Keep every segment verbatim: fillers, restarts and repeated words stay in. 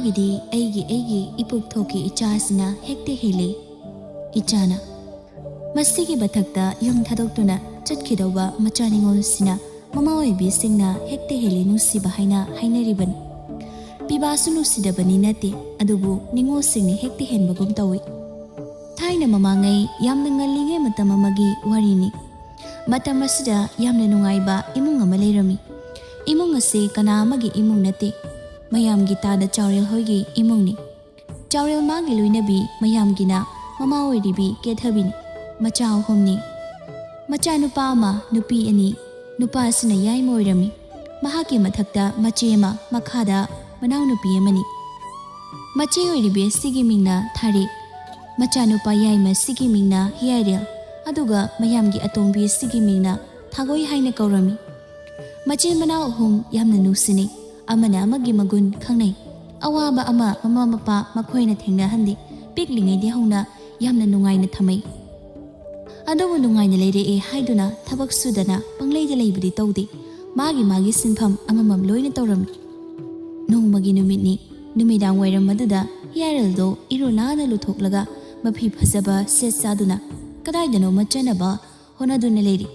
ꯏꯗꯤ ꯑꯩꯒꯤ ꯑꯩꯒꯤ ꯏꯄꯨꯛ ꯊꯣꯛꯀꯤ ꯏꯆꯥꯁꯤꯅ ꯍꯦꯛꯇ ꯍꯦꯜꯂꯤ꯫ ꯏꯆꯥꯅ꯫ ꯃꯁꯤꯒꯤ ꯃꯊꯛꯇ ꯌꯨꯝ ꯊꯥꯗꯣꯛꯇꯨꯅ ꯆꯠꯈꯤꯗꯧꯕ ꯃꯆꯥ ꯅꯤꯉꯣꯜꯁꯤꯅ ꯃꯃꯥ ꯑꯣꯏꯕꯤꯁꯤꯡꯅ ꯍꯦꯛꯇ ꯍꯦꯜꯂꯤ ꯅꯨꯡꯁꯤꯕ ꯍꯥꯏꯅ ꯍꯥꯏꯅꯔꯤꯕꯅꯤ꯫ ꯄꯤꯕꯥꯁꯨ ꯅꯨꯡꯁꯤꯗꯕꯅꯤ ꯅꯠꯇꯦ, ꯑꯗꯨꯕꯨ ꯅꯤꯉꯣꯜꯁꯤꯡꯅ ꯍꯦꯛꯇ ꯍꯦꯟꯕꯒꯨꯝ ꯇꯧꯏ꯫ ꯊꯥꯏꯅ ꯃꯃꯥꯡꯉꯩ ꯌꯥꯝꯅ ꯉꯜꯂꯤꯉꯩ ꯃꯇꯝ ꯑꯃꯒꯤ ꯋꯥꯔꯤꯅꯤ꯫ ꯃꯇꯝ ꯑꯁꯤꯗ ꯌꯥꯝꯅ ꯅꯨꯡꯉꯥꯏꯕ ꯏꯃꯨꯡ ꯑꯃ ꯂꯩꯔꯝꯃꯤ꯫ ꯏꯃꯨꯡ ꯑꯁꯤ ꯀꯅꯥ ꯑꯃꯒꯤ ꯏꯃꯨꯡ ꯅꯠꯇꯦ꯫ ꯃꯌꯥꯝꯒꯤ ꯇꯥꯗ ꯆꯥꯎꯔꯦꯜ ꯍꯣꯏꯒꯤ ꯏꯃꯨꯡꯅꯤ꯫ ꯆꯥꯎꯔꯦꯜ ꯃꯥꯒꯤ ꯂꯣꯏꯅꯕꯤ ꯃꯌꯥꯝꯒꯤꯅ ꯃꯃꯥ ꯑꯣꯏꯔꯤꯕꯤ ꯀꯦꯊꯕꯤꯅꯤ꯫ ꯃꯆꯥ ꯑꯍꯨꯝꯅꯤ꯫ ꯃꯆꯥ ꯅꯨꯄꯥ ꯑꯃ, ꯅꯨꯄꯤ ꯑꯅꯤ꯫ ꯅꯨꯄꯥ ꯑꯁꯤꯅ ꯌꯥꯏꯃ ꯑꯣꯏꯔꯝꯃꯤ꯫ ꯃꯍꯥꯛꯀꯤ ꯃꯊꯛꯇ ꯃꯆꯦ ꯑꯃ, ꯃꯈꯥꯗ ꯃꯅꯥꯎꯅꯨꯄꯤ ꯑꯃꯅꯤ꯫ ꯃꯆꯦ ꯑꯣꯏꯔꯤꯕꯤ ꯑꯁꯤꯒꯤ ꯃꯤꯡꯅ ꯊꯥꯔꯤꯛ, ꯃꯆꯥꯅꯨꯄꯥ ꯌꯥꯏꯃ ꯑꯁꯤꯒꯤ ꯃꯤꯡꯅ ꯍꯤꯌꯥꯏꯔꯦꯜ, ꯑꯗꯨꯒ ꯃꯌꯥꯝꯒꯤ ꯑꯇꯣꯝꯕꯤ ꯑꯁꯤꯒꯤ ꯃꯤꯡꯅ ꯊꯥꯒꯣꯏ ꯍꯥꯏꯅ ꯀꯧꯔꯝꯃꯤ꯫ ꯃꯆꯤꯟ ꯃꯅꯥꯎ ꯑꯍꯨꯝ ꯌꯥꯝꯅ ꯅꯨꯡꯁꯤꯅꯩ, ꯑꯃꯅ ꯑꯃꯒꯤ ꯃꯒꯨꯟ ꯈꯪꯅꯩ꯫ ꯑꯋꯥꯕ ꯑꯃ ꯃꯃꯥ ꯃꯄꯥ ꯃꯈꯣꯏꯅ ꯊꯦꯡꯅꯍꯟꯗꯦ꯫ ꯄꯤꯛꯂꯤꯉꯩꯗꯒꯤ ꯍꯧꯅ ꯌꯥꯝꯅ ꯅꯨꯡꯉꯥꯏꯅ ꯊꯝꯃꯩ꯫ ꯑꯗꯨꯕꯨ ꯅꯨꯡꯉꯥꯏꯅ ꯂꯩꯔꯛꯑꯦ ꯍꯥꯏꯗꯨꯅ ꯊꯕꯛ ꯁꯨꯗꯅ ꯄꯪꯂꯩꯗ ꯂꯩꯕꯗꯤ ꯇꯧꯗꯦ꯫ ꯃꯥꯒꯤ ꯃꯥꯒꯤ ꯁꯤꯟꯐꯝ ꯑꯃꯃꯝ ꯂꯣꯏꯅ ꯇꯧꯔꯝꯃꯤ꯫ ꯅꯣꯡꯃꯒꯤ ꯅꯨꯃꯤꯠꯅꯤ꯫ ꯅꯨꯃꯤꯗꯥꯡ ꯋꯥꯏꯔꯝ ꯑꯗꯨꯗ ꯍꯤꯌꯥꯔꯦꯜꯗꯣ ꯏꯔꯨ ꯅꯥꯟꯅ ꯂꯨꯊꯣꯛꯂꯒ ꯃꯐꯤ ꯐꯖꯕ ꯁꯦꯠ ꯆꯥꯗꯨꯅ ꯀꯗꯥꯏꯗꯅꯣꯃ ꯆꯠꯅꯕ ꯍꯣꯠꯅꯗꯨꯅ ꯂꯩꯔꯤ꯫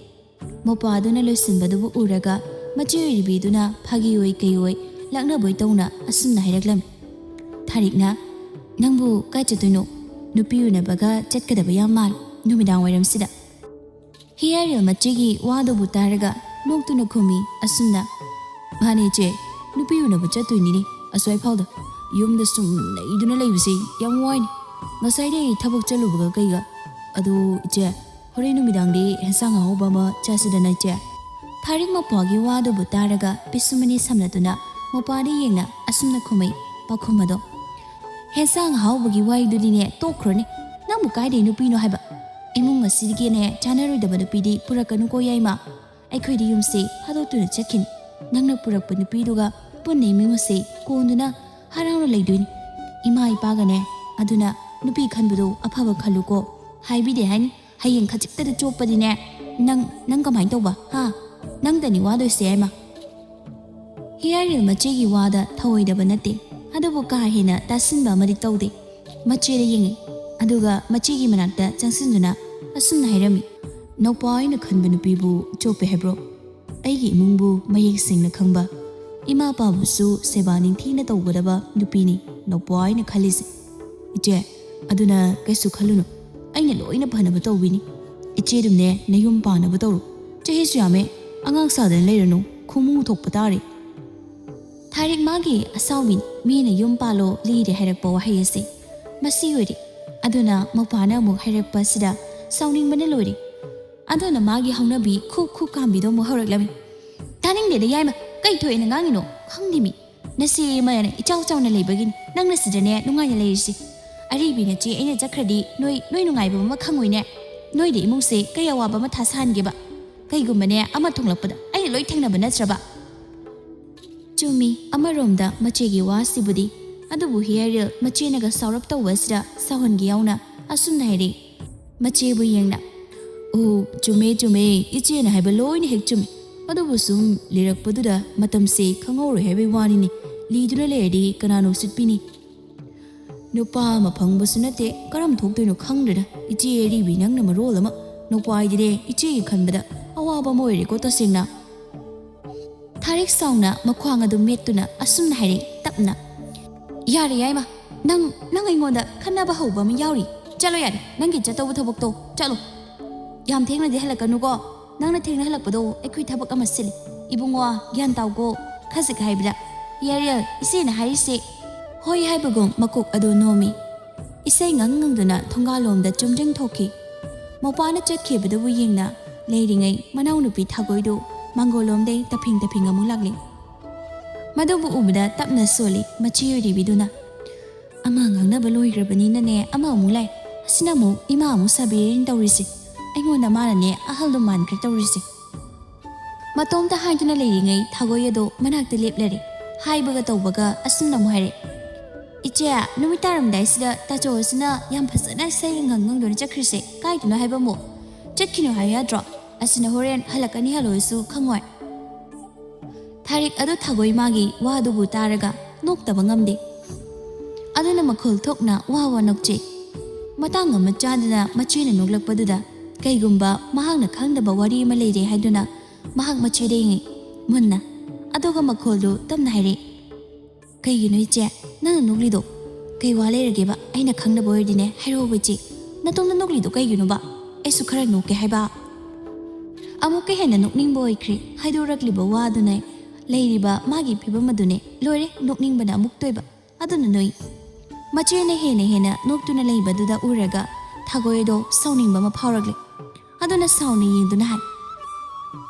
ꯃꯄꯥꯗꯨꯅ ꯂꯣꯏꯁꯤꯟꯕꯗꯨꯕꯨ ꯎꯔꯒ ꯃꯆꯦ ꯑꯣꯏꯔꯤꯕꯤꯗꯨꯅ ꯐꯥꯒꯤ ꯑꯣꯏ ꯀꯩ ꯑꯣꯏ ꯂꯛꯅꯕꯣꯏ ꯇꯧꯅ ꯑꯁꯨꯝꯅ ꯍꯥꯏꯔꯛꯂꯝꯃꯤ꯫ ꯊꯥꯔꯤꯛꯅ, "ꯅꯪꯕꯨ ꯀꯥꯏ ꯆꯠꯇꯣꯏꯅꯣ? ꯅꯨꯄꯤ ꯎꯅꯕꯒ ꯆꯠꯀꯗꯕ ꯌꯥꯝ ꯃꯥꯜꯂꯤ ꯅꯨꯃꯤꯗꯥꯡ ꯋꯥꯏꯔꯝꯁꯤꯗ?" ꯍꯤꯌꯥꯔꯦꯜ ꯃꯆꯦꯒꯤ ꯋꯥꯗꯨꯕꯨ ꯇꯥꯔꯒ ꯅꯣꯛꯇꯨꯅ ꯈꯨꯝꯃꯤ ꯑꯁꯨꯝꯅ, "ꯃꯥꯅꯦ ꯏꯆꯦ, ꯅꯨꯄꯤ ꯎꯅꯕ ꯆꯠꯇꯣꯏꯅꯤꯅꯦ꯫ ꯑꯁ꯭ꯋꯥꯏꯐꯥꯎꯗ ꯌꯨꯝꯗ ꯁꯨꯝ ꯂꯩꯗꯨꯅ ꯂꯩꯕꯁꯦ ꯌꯥꯝ ꯋꯥꯏꯅꯦ꯫ ꯉꯁꯥꯏꯗꯩ ꯊꯕꯛ ꯆꯠꯂꯨꯕꯒ ꯀꯩꯒ꯫ ꯑꯗꯣ ꯏꯆꯦ, ꯍꯣꯔꯦꯟ ꯅꯨꯃꯤꯗꯥꯡꯗꯤ ꯍꯦꯟꯁꯥꯡ ꯑꯍꯥꯎꯕ ꯑꯃ ꯆꯥꯁꯤꯗꯅ ꯏꯆꯦ?" ꯊꯥꯔꯤꯛ ꯃꯄꯥꯒꯤ ꯋꯥꯗꯨꯕꯨ ꯇꯥꯔꯒ ꯄꯤꯁꯨꯝ ꯑꯅꯤ ꯁꯝꯅꯗꯨꯅ ꯃꯄꯥꯗ ꯌꯦꯡꯅ ꯑꯁꯨꯝꯅ ꯈꯨꯝꯃꯩ ꯄꯥꯎꯈꯨꯝ ꯑꯗꯣ꯫ "ꯍꯦꯟꯁꯥꯡ ꯑꯍꯥꯎꯕꯒꯤ ꯋꯥꯔꯤꯗꯨꯗꯤꯅꯦ ꯇꯣꯛꯈ꯭ꯔꯣꯅꯦ꯫ ꯅꯪꯕꯨ ꯀꯥꯏꯗꯩ ꯅꯨꯄꯤꯅꯣ ꯍꯥꯏꯕ? ꯏꯃꯨꯡ ꯑꯁꯤꯒꯤꯅꯦ ꯆꯥꯅꯔꯣꯏꯗꯕ ꯅꯨꯄꯤꯗꯤ ꯄꯨꯔꯛꯀꯅꯨꯀꯣ ꯌꯥꯏꯃ꯫ ꯑꯩꯈꯣꯏꯗꯤ ꯌꯨꯝꯁꯦ ꯊꯥꯗꯣꯛꯇꯨꯅ ꯆꯠꯈꯤꯅꯤ꯫ ꯅꯪꯅ ꯄꯨꯔꯛꯄ ꯅꯨꯄꯤꯗꯨꯒ ꯄꯨꯟꯅ ꯏꯃꯨꯡ ꯑꯁꯦ ꯀꯣꯟꯗꯨꯅ ꯍꯔꯥꯎꯅ ꯂꯩꯗꯣꯏꯅꯤ꯫ ꯏꯃꯥ ꯏꯄꯥꯒꯅꯦ ꯑꯗꯨꯅ ꯅꯨꯄꯤ ꯈꯟꯕꯗꯣ ꯑꯐꯕ ꯈꯜꯂꯨꯀꯣ꯫ ꯍꯥꯏꯕꯤꯗꯦ ꯍꯥꯏꯅꯤ꯫ ꯍꯌꯦꯡ ꯈꯖꯤꯛꯇꯗ ꯆꯣꯞꯄꯗꯤꯅꯦ, ꯅꯪ, ꯅꯪ ꯀꯃꯥꯏꯅ ꯇꯧꯕ? ꯍꯥ? ꯅꯪꯗꯅꯤ ꯋꯥꯗꯣꯏꯁꯦ ꯍꯥꯏꯃ꯫" ꯍꯤꯌꯥꯔꯦꯜ ꯃꯆꯦꯒꯤ ꯋꯥꯗ ꯊꯧꯑꯣꯏꯗꯕ ꯅꯠꯇꯦ꯫ ꯑꯗꯨꯕꯨ ꯀꯥ ꯍꯦꯟꯅ ꯇꯥꯁꯤꯟꯕ ꯑꯃꯗꯤ ꯇꯧꯗꯦ꯫ ꯃꯆꯦꯗ ꯌꯦꯡꯉꯤ꯫ ꯑꯗꯨꯒ ꯃꯆꯦꯒꯤ ꯃꯅꯥꯛꯇ ꯆꯪꯁꯤꯟꯗꯨꯅ ꯑꯁꯨꯝꯅ ꯍꯥꯏꯔꯝꯃꯤ, "ꯅꯧꯄꯥ ꯑꯩꯅ ꯈꯟꯕ ꯅꯨꯄꯤꯕꯨ ꯆꯣꯞꯄꯦ ꯍꯥꯏꯕ꯭ꯔꯣ? ꯑꯩꯒꯤ ꯏꯃꯨꯡꯕꯨ ꯃꯌꯦꯛ ꯁꯦꯡꯅ ꯈꯪꯕ, ꯏꯃꯥ ꯏꯄꯥꯕꯨꯁꯨ ꯁꯦꯕꯥ ꯅꯤꯡꯊꯤꯅ ꯇꯧꯒꯗꯕ ꯅꯨꯄꯤꯅꯤ ꯅꯧꯄꯥ ꯑꯩꯅ ꯈꯜꯂꯤꯁꯦ꯫ ꯏꯆꯦ, ꯑꯗꯨꯅ ꯀꯩꯁꯨ ꯈꯜꯂꯨꯅꯨ꯫ ꯑꯩꯅ ꯂꯣꯏꯅ ꯐꯅꯕ ꯇꯧꯕꯤꯅꯤ꯫ ꯏꯆꯦꯗꯨꯝꯅꯦ ꯅꯌꯨꯝ ꯄꯥꯟꯅꯕ ꯇꯧꯔꯣ꯫ ꯆꯍꯤꯁꯨ ꯌꯥꯝꯃꯦ, ꯑꯉꯥꯡ ꯁꯥꯗꯅ ꯂꯩꯔꯅꯨ, ꯈꯨꯃꯨ ꯊꯣꯛꯄ ꯇꯥꯔꯦ꯫" ꯊꯥꯔꯤꯛ ꯃꯥꯒꯤ ꯑꯁꯥꯎꯕꯤꯅꯤ, ꯃꯤꯅ "ꯌꯨꯝ ꯄꯥꯜꯂꯣ" ꯂꯤꯔꯦ ꯍꯥꯏꯔꯛꯄ ꯋꯥꯍꯩ ꯑꯁꯤ꯫ ꯃꯁꯤ ꯑꯣꯏꯔꯦ꯫ ꯑꯗꯨꯅ ꯃꯧꯄꯥꯅ ꯑꯃꯨꯛ ꯍꯥꯏꯔꯛꯄ ꯑꯁꯤꯗ ꯁꯥꯎꯅꯤꯡꯕꯅ ꯂꯣꯏꯔꯦ꯫ ꯑꯗꯨꯅ ꯃꯥꯒꯤ ꯍꯧꯅꯕꯤ ꯈꯨ ꯈꯨ ꯀꯥꯝꯕꯤꯗꯣ ꯑꯃꯨꯛ ꯍꯧꯔꯛꯂꯝꯃꯤ꯫ "ꯇꯥꯅꯤꯡꯗꯦꯗ ꯌꯥꯏꯃ, ꯀꯩ ꯊꯣꯛꯑꯦꯅ ꯉꯥꯡꯉꯤꯅꯣ? ꯈꯪꯗꯦ ꯃꯤ꯫ ꯅꯆꯦ ꯑꯃꯅ ꯏꯆꯥꯎ ꯆꯥꯎꯅ ꯂꯩꯕꯒꯤꯅꯤ ꯅꯪꯅ ꯁꯤꯗꯅꯦ ꯅꯨꯡꯉꯥꯏꯅ ꯂꯩꯔꯤꯁꯤ꯫ ꯑꯔꯤꯕꯤ ꯅꯆꯦ ꯑꯩꯅ ꯆꯠꯈ꯭ꯔꯗꯤ ꯅꯣꯏ, ꯅꯣꯏ ꯅꯨꯡꯉꯥꯏꯕ ꯑꯃ ꯈꯪꯉꯣꯏꯅꯦ꯫ ꯅꯣꯏꯗꯤ ꯏꯃꯨꯡꯁꯦ ꯀꯌꯥ ꯋꯥꯕ ꯃꯊꯥ ꯁꯥꯍꯟꯒꯦꯕ? ꯀꯩꯒꯨꯝꯕꯅꯦ ꯑꯃ ꯊꯣꯡꯂꯛꯄꯗ ꯑꯩꯅ ꯂꯣꯏ ꯊꯦꯡꯅꯕ ꯅꯠꯇ꯭ꯔꯕ?" ꯆꯨꯝꯃꯤ, ꯑꯃꯔꯣꯝꯗ ꯃꯆꯦꯒꯤ ꯋꯥꯁꯤꯕꯨꯗꯤ꯫ ꯑꯗꯨꯕꯨ ꯍꯤꯌꯥꯔꯦꯜ ꯃꯆꯦꯅꯒ ꯁꯥꯎꯔꯞ ꯇꯧꯕ ꯑꯁꯤꯗ ꯁꯥꯎꯍꯟꯒꯦ ꯌꯥꯎꯅ ꯑꯁꯨꯝꯅ ꯍꯥꯏꯔꯛꯏ꯫ ꯃꯆꯦꯕꯨ ꯌꯦꯡꯅ, "ꯑꯣ, ꯆꯨꯝꯃꯦ, ꯆꯨꯝꯃꯦ, ꯏꯆꯦꯅ ꯍꯥꯏꯕ ꯂꯣꯏꯅ ꯍꯦꯛ ꯆꯨꯝꯃꯤ꯫ ꯑꯗꯨꯕꯨ ꯁꯨꯝ ꯂꯤꯔꯛꯄꯗꯨꯗ ꯃꯇꯝꯁꯦ ꯈꯪꯍꯧꯔꯣꯏ ꯍꯥꯏꯕꯒꯤ ꯋꯥꯅꯤꯅꯦ꯫ ꯂꯤꯗꯨꯅ ꯂꯩꯔꯗꯤ ꯀꯅꯥꯅ ꯎꯁꯤꯠꯄꯤꯅꯤ? ꯅꯨꯄꯥ ꯑꯃ ꯐꯪꯕꯁꯨ ꯅꯠꯇꯦ, ꯀꯔꯝ ꯊꯣꯛꯇꯣꯏꯅꯣ ꯈꯪꯗ꯭ꯔꯦꯗ꯫ ꯏꯆꯦ ꯑꯔꯤꯕꯤ ꯅꯪꯅ ꯃꯔꯣꯜ ꯑꯃ꯫ ꯅꯨꯄꯥ ꯍꯥꯏꯗꯤꯅꯦ ꯏꯆꯦꯒꯤ ꯈꯟꯕꯗ ꯑꯋꯥꯕ ꯑꯃ ꯑꯣꯏꯔꯦꯀꯣ ꯇꯁꯦꯡꯅ꯫" ꯊꯥꯔꯤꯛ ꯁꯥꯎꯅ ꯃꯈ꯭ꯋꯥꯡ ꯑꯗꯨ ꯃꯦꯠꯇꯨꯅ ꯑꯁꯨꯝꯅ ꯍꯥꯏꯔꯛꯏ ꯇꯞꯅ, "ꯌꯥꯔꯦ ꯌꯥꯏꯃ, ꯅꯪ, ꯅꯪ ꯑꯩꯉꯣꯟꯗ ꯈꯟꯅꯕ ꯍꯧꯕ ꯑꯃ ꯌꯥꯎꯔꯤ꯫ ꯆꯠꯂꯣ ꯌꯥꯔꯦ, ꯅꯪꯒꯤ ꯆꯠꯇꯧꯕ ꯊꯕꯛꯇꯣ ꯆꯠꯂꯣ꯫ ꯌꯥꯝ ꯊꯦꯡꯅꯗꯤ ꯍꯜꯂꯛꯀꯅꯨꯀꯣ꯫ ꯅꯪꯅ ꯊꯦꯡꯅ ꯍꯜꯂꯛꯄꯗꯣ ꯑꯩꯈꯣꯏ ꯊꯕꯛ ꯑꯃ ꯁꯤꯜꯂꯤ꯫ ꯏꯕꯨꯡꯉꯣ, ꯒ꯭ꯌꯥꯟ ꯇꯥꯎꯀꯣ꯫" ꯈꯖꯤꯛ ꯍꯥꯏꯕꯗ ꯍꯤꯌꯥꯔꯦꯜ ꯏꯆꯦꯅ ꯍꯥꯏꯔꯤꯁꯦ ꯍꯣꯏ ꯍꯥꯏꯕꯒꯨꯝ ꯃꯀꯣꯛ ꯑꯗꯨ ꯅꯣꯝꯃꯤ꯫ ꯏꯁꯩ ꯉꯪ ꯉꯪꯗꯨꯅ ꯊꯣꯡꯒꯥꯜꯂꯣꯝꯗ ꯆꯨꯝꯗ꯭ꯔꯤꯡ ꯊꯣꯛꯈꯤ꯫ ꯃꯧꯄꯥꯅ ꯆꯠꯈꯤꯕꯗꯨꯕꯨ ꯌꯦꯡꯅ ꯂꯩꯔꯤꯉꯩ ꯃꯅꯥꯎꯅꯨꯄꯤ ꯊꯥꯒꯣꯏꯗꯨ ꯃꯥꯡꯒꯣꯜꯂꯣꯝꯗꯩ ꯇꯞꯐꯤꯡ ꯇꯞꯐꯤꯡ ꯑꯃꯨꯛ ꯂꯥꯛꯂꯤ꯫ ꯃꯗꯨꯕꯨ ꯎꯕꯗ ꯇꯞꯅ ꯁꯣꯜꯂꯤ꯫ ꯃꯆꯦ ꯑꯣꯏꯔꯤꯕꯤꯗꯨꯅ, "ꯑꯃ ꯉꯥꯡꯅꯕ ꯂꯣꯏꯈ꯭ꯔꯕꯅꯤꯅꯅꯦ ꯑꯃ ꯑꯃꯨꯛ ꯂꯥꯛꯑꯦ꯫ ꯑꯁꯤꯅ ꯑꯃꯨꯛ ꯏꯃꯥ ꯑꯃꯨꯛ ꯁꯥꯕꯤꯔꯦꯅ ꯇꯧꯔꯤꯁꯦ꯫ ꯑꯩꯉꯣꯟꯗ ꯃꯥꯅꯅꯦ ꯑꯍꯜꯗꯣ ꯃꯥꯟꯈ꯭ꯔꯦ ꯇꯧꯔꯤꯁꯦ꯫" ꯃꯇꯣꯝꯇ ꯍꯥꯏꯗꯨꯅ ꯂꯩꯔꯤꯉꯩ ꯊꯥꯒꯣꯏ ꯑꯗꯣ ꯃꯅꯥꯛꯇ ꯂꯦꯞꯂꯔꯦ꯫ ꯍꯥꯏꯕꯒ ꯇꯧꯕꯒ ꯑꯁꯨꯝꯅ ꯑꯃꯨꯛ ꯍꯥꯏꯔꯦ, "ꯏꯆꯦ, ꯅꯨꯃꯤꯠ ꯇꯥꯔꯝꯗꯥꯏꯁꯤꯗ ꯇꯥꯆꯧ ꯑꯁꯤꯅ ꯌꯥꯝ ꯐꯖꯅ ꯏꯁꯩꯒ ꯉꯪ ꯉꯪꯗꯨꯅ ꯆꯠꯈ꯭ꯔꯤꯁꯦ ꯀꯥꯏꯗꯅꯣ ꯍꯥꯏꯕ ꯑꯃꯨꯛ? ꯆꯠꯈꯤꯅꯨ ꯍꯥꯏꯌꯨ ꯌꯥꯗ꯭ꯔꯣ? ꯑꯁꯤꯅ ꯍꯣꯔꯦꯟ ꯍꯜꯂꯛꯀꯅꯤ ꯍꯜꯂꯣꯏꯁꯨ ꯈꯪꯉꯣꯏ꯫" ꯊꯥꯔꯤꯛ ꯑꯗꯨ ꯊꯥꯒꯣꯏ ꯃꯥꯒꯤ ꯋꯥꯗꯨꯕꯨ ꯇꯥꯔꯒ ꯅꯣꯛꯇꯕ ꯉꯝꯗꯦ꯫ ꯑꯗꯨꯅ ꯃꯈꯣꯜ ꯊꯣꯛꯅ ꯋꯥ ꯋꯥ ꯅꯣꯛꯆꯩ꯫ ꯃꯇꯥꯡ ꯑꯃ ꯆꯥꯗꯅ ꯃꯆꯦꯅ ꯅꯣꯛꯂꯛꯄꯗꯨꯗ ꯀꯩꯒꯨꯝꯕ ꯃꯍꯥꯛꯅ ꯈꯪꯗꯕ ꯋꯥꯔꯤ ꯑꯃ ꯂꯩꯔꯦ ꯍꯥꯏꯗꯨꯅ ꯃꯍꯥꯛ ꯃꯆꯦꯗ ꯌꯦꯡꯉꯤ ꯃꯨꯟꯅ꯫ ꯑꯗꯨꯒ ꯃꯈꯣꯜꯗꯨ ꯇꯞꯅ ꯍꯥꯏꯔꯛꯏ, "ꯀꯩꯒꯤꯅꯣ ꯏꯆꯦ ꯅꯪꯅ ꯅꯣꯛꯂꯤꯗꯣ? ꯀꯩ ꯋꯥ ꯂꯩꯔꯒꯦꯕ? ꯑꯩꯅ ꯈꯪꯗꯕ ꯑꯣꯏꯔꯗꯤꯅꯦ ꯍꯥꯏꯔꯛꯑꯣꯕ ꯏꯆꯦ꯫ ꯅꯇꯣꯝꯇ ꯅꯣꯛꯂꯤꯗꯣ ꯀꯩꯒꯤꯅꯣꯕ? ꯑꯩꯁꯨ ꯈꯔ ꯅꯣꯛꯀꯦ ꯍꯥꯏꯕ꯫" ꯑꯃꯨꯛꯀ ꯍꯦꯟꯅ ꯅꯣꯛꯅꯤꯡꯕ ꯑꯣꯏꯈ꯭ꯔꯦ꯫ ꯍꯥꯏꯗꯣꯔꯛꯂꯤꯕ ꯋꯥꯗꯨꯅ ꯂꯩꯔꯤꯕ ꯃꯥꯒꯤ ꯐꯤꯕꯝ ꯑꯗꯨꯅꯦ꯫ ꯂꯣꯏꯔꯦ, ꯅꯣꯛꯅꯤꯡꯕꯅ ꯑꯃꯨꯛ ꯇꯣꯏꯕ꯫ ꯑꯗꯨꯅ ꯅꯣꯏ꯫ ꯃꯆꯦꯅ ꯍꯦꯟꯅ ꯍꯦꯟꯅ ꯅꯣꯛꯇꯨꯅ ꯂꯩꯕꯗꯨꯗ ꯎꯔꯒ ꯊꯥꯒꯣꯏꯗꯣ ꯁꯥꯎꯅꯤꯡꯕ ꯑꯃ ꯐꯥꯎꯔꯛꯂꯦ꯫ ꯑꯗꯨꯅ ꯁꯥꯎꯅ ꯌꯦꯡꯗꯨꯅ ꯍꯥꯏ,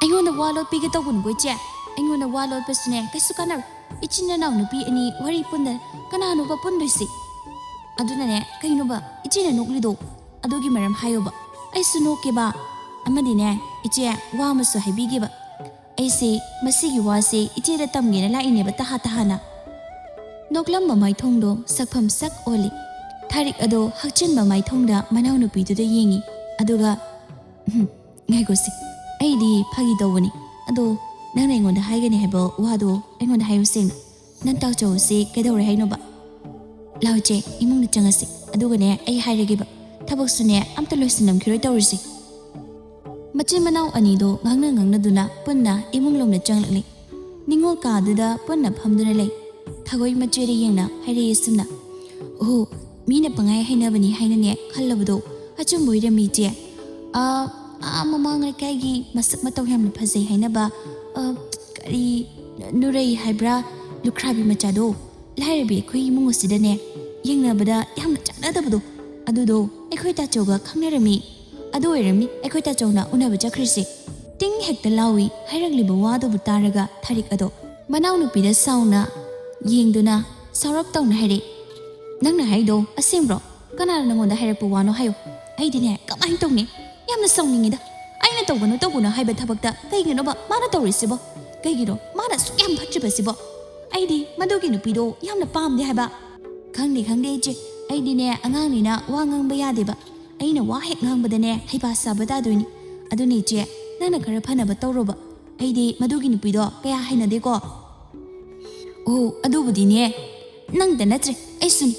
"ꯑꯩꯉꯣꯟꯗ ꯋꯥ ꯂꯣꯠꯄꯤꯒꯦ ꯇꯧꯒꯅꯨꯀꯣ ꯏꯆꯦ꯫ ꯑꯩꯉꯣꯟꯗ ꯋꯥ ꯂꯣꯠꯄꯁꯨꯅꯦ ꯀꯩꯁꯨ ꯀꯥꯟꯅꯔꯣꯏ꯫ ꯏꯆꯤꯟ ꯏꯅꯥꯎ ꯅꯨꯄꯤ ꯑꯅꯤ ꯋꯥꯔꯤ ꯄꯨꯟꯗ ꯀꯅꯥꯅꯣꯕ ꯄꯨꯟꯗꯣꯏꯁꯤ? ꯑꯗꯨꯅꯅꯦ ꯀꯩꯅꯣꯕ ꯏꯆꯦꯅ ꯅꯣꯛꯂꯤꯗꯣ? ꯑꯗꯨꯒꯤ ꯃꯔꯝ ꯍꯥꯏꯌꯣꯕ꯫ ꯑꯩꯁꯨ ꯅꯣꯛꯀꯦꯕ꯫ ꯑꯃꯗꯤꯅꯦ ꯏꯆꯦ ꯋꯥ ꯑꯃꯁꯨ ꯍꯥꯏꯕꯤꯒꯦꯕ꯫ ꯑꯩꯁꯦ ꯃꯁꯤꯒꯤ ꯋꯥꯁꯦ ꯏꯆꯦꯗ ꯇꯝꯒꯦꯅ ꯂꯥꯛꯏꯅꯦꯕ ꯇꯍꯥ ꯇꯍꯥꯅ꯫" ꯅꯣꯛꯂꯝꯕ ꯃꯥꯏꯊꯣꯡꯗꯣ ꯁꯛꯐꯝ ꯁꯛ ꯑꯣꯜꯂꯤ꯫ ꯊꯥꯔꯤꯛ ꯑꯗꯣ ꯍꯛꯆꯤꯟꯕ ꯃꯥꯏꯊꯣꯡꯗ ꯃꯅꯥꯎꯅꯨꯄꯤꯗꯨꯗ ꯌꯦꯡꯉꯤ꯫ ꯑꯗꯨꯒ, "ꯎꯝ, ꯉꯥꯏꯈꯣꯁꯤ, ꯑꯩꯗꯤ ꯐꯥꯒꯤ ꯇꯧꯕꯅꯤ꯫ ꯑꯗꯣ ꯅꯪꯅ ꯑꯩꯉꯣꯟꯗ ꯍꯥꯏꯒꯅꯤ ꯍꯥꯏꯕ ꯋꯥꯗꯣ ꯑꯩꯉꯣꯟꯗ ꯍꯥꯏꯌꯨ ꯁꯦꯡꯅ꯫ ꯅꯪ ꯇꯥꯎꯆꯧꯁꯤ ꯀꯩꯗꯧꯔꯦ ꯍꯥꯏꯅꯣꯕ? ꯂꯥꯎ ꯏꯆꯦ, ꯏꯃꯨꯡꯗ ꯆꯪꯉꯁꯤ꯫ ꯑꯗꯨꯒꯅꯦ ꯑꯩ ꯍꯥꯏꯔꯒꯦꯕ꯫ ꯊꯕꯛꯁꯨꯅꯦ ꯑꯝꯇ ꯂꯣꯏꯁꯤꯜꯂꯝꯈꯤꯔꯣꯏ ꯇꯧꯔꯤꯁꯦ꯫" ꯃꯆꯤꯟ ꯃꯅꯥꯎ ꯑꯅꯤꯗꯣ ꯉꯥꯡꯅ ꯉꯥꯡꯅꯗꯨꯅ ꯄꯨꯟꯅ ꯏꯃꯨꯡ ꯂꯣꯝꯗ ꯆꯪꯂꯛꯂꯤ꯫ ꯅꯤꯉꯣꯜ ꯀꯥꯗꯨꯗ ꯄꯨꯟꯅ ꯐꯝꯗꯨꯅ ꯂꯩ꯫ ꯊꯥꯒꯣꯏ ꯃꯆꯦꯗ ꯌꯦꯡꯅ ꯍꯥꯏꯔꯛꯏ ꯑꯁꯨꯝꯅ, "ꯑꯣꯍꯣ, ꯃꯤꯅ ꯄꯪꯍꯥꯏ ꯍꯥꯏꯅꯕꯅꯤ ꯍꯥꯏꯅꯅꯦ ꯈꯜꯂꯕꯗꯣ ꯑꯆꯨꯝꯕ ꯑꯣꯏꯔꯝꯃꯤ ꯏꯆꯦ꯫ ꯑꯥ, ꯑꯥ ꯃꯃꯥꯡ ꯂꯩꯀꯥꯏꯒꯤ ꯃꯁꯛ ꯃꯇꯧ ꯌꯥꯝꯅ ꯐꯖꯩ ꯍꯥꯏꯅꯕ, ꯑꯥ, ꯀꯔꯤ, ꯅꯨꯔꯩ ꯍꯥꯏꯕ꯭ꯔꯥ, ꯂꯨꯈ꯭ꯔꯥꯕꯤ ꯃꯆꯥꯗꯣ, ꯂꯥꯏꯔꯕꯤ ꯑꯩꯈꯣꯏ ꯏꯃꯨꯡ ꯑꯁꯤꯗꯅꯦ ꯌꯦꯡꯅꯕꯗ ꯌꯥꯝꯅ ꯆꯥꯟꯅꯗꯕꯗꯣ, ꯑꯗꯨꯗꯣ ꯑꯩꯈꯣꯏ ꯇꯥꯆꯧꯒ ꯈꯪꯅꯔꯝꯃꯤ꯫ ꯑꯗꯨ ꯑꯣꯏꯔꯝꯃꯤ ꯑꯩꯈꯣꯏ ꯇꯥꯆꯧꯅ ꯎꯅꯕ ꯆꯠꯈ꯭ꯔꯤꯁꯦ꯫" ꯇꯤꯡ ꯍꯦꯛꯇ ꯂꯥꯎꯏ꯫ ꯍꯥꯏꯔꯛꯂꯤꯕ ꯋꯥꯗꯨꯕꯨ ꯇꯥꯔꯒ ꯊꯥꯔꯤꯛ ꯑꯗꯣ ꯃꯅꯥꯎꯅꯨꯄꯤꯗ ꯁꯥꯎꯅ ꯌꯦꯡꯗꯨꯅ ꯁꯥꯎꯔꯞ ꯇꯧꯅ ꯍꯥꯏꯔꯛꯏ, "ꯅꯪꯅ ꯍꯥꯏꯗꯣ ꯑꯁꯦꯡꯕ꯭ꯔꯣ? ꯀꯅꯥꯅ ꯅꯪꯉꯣꯟꯗ ꯍꯥꯏꯔꯛꯄ ꯋꯥꯅꯣ ꯍꯥꯏꯌꯣ꯫ ꯑꯩꯗꯤꯅꯦ ꯀꯃꯥꯏꯅ ꯇꯧꯅꯤ? ꯌꯥꯝꯅ ꯁꯥꯎꯅꯤꯡꯉꯤꯗ꯫ ꯑꯩꯅ ꯇꯧꯒꯅꯨ ꯇꯧꯒꯅꯨ ꯍꯥꯏꯕ ꯊꯕꯛꯇ ꯀꯩꯒꯤꯅꯣꯕ ꯃꯥꯅ ꯇꯧꯔꯤꯁꯤꯕꯣ? ꯀꯩꯒꯤꯅꯣ ꯃꯥꯅ ꯑꯁꯨꯛ ꯌꯥꯝ ꯐꯠꯇ꯭ꯔꯤꯕꯁꯤꯕꯣ? ꯑꯩꯗꯤ ꯃꯗꯨꯒꯤ ꯅꯨꯄꯤꯗꯣ ꯌꯥꯝꯅ ꯄꯥꯝꯗꯦ ꯍꯥꯏꯕ꯫" "ꯈꯪꯗꯦ, ꯈꯪꯗꯦ ꯏꯆꯦ, ꯑꯩꯗꯤꯅꯦ ꯑꯉꯥꯡꯅꯤꯅ ꯋꯥ ꯉꯥꯡꯕ ꯌꯥꯗꯦꯕ꯫ ꯑꯩꯅ ꯋꯥ ꯍꯦꯛ ꯉꯥꯡꯕꯗꯅꯦ ꯍꯩꯄꯥ ꯁꯥꯕ ꯇꯥꯗꯣꯏꯅꯤ꯫ ꯑꯗꯨꯅ ꯏꯆꯦ, ꯅꯪꯅ ꯈꯔ ꯐꯅꯕ ꯇꯧꯔꯣꯕ꯫ ꯑꯩꯗꯤ ꯃꯗꯨꯒꯤ ꯅꯨꯄꯤꯗꯣ ꯀꯌꯥ ꯍꯩꯅꯗꯦꯀꯣ꯫" ꯑꯣ, ꯑꯗꯨꯕꯨꯗꯤꯅꯦ, ꯅꯪꯗ ꯅꯠꯇ꯭ꯔꯦ, ꯑꯩꯁꯨꯅꯤ꯫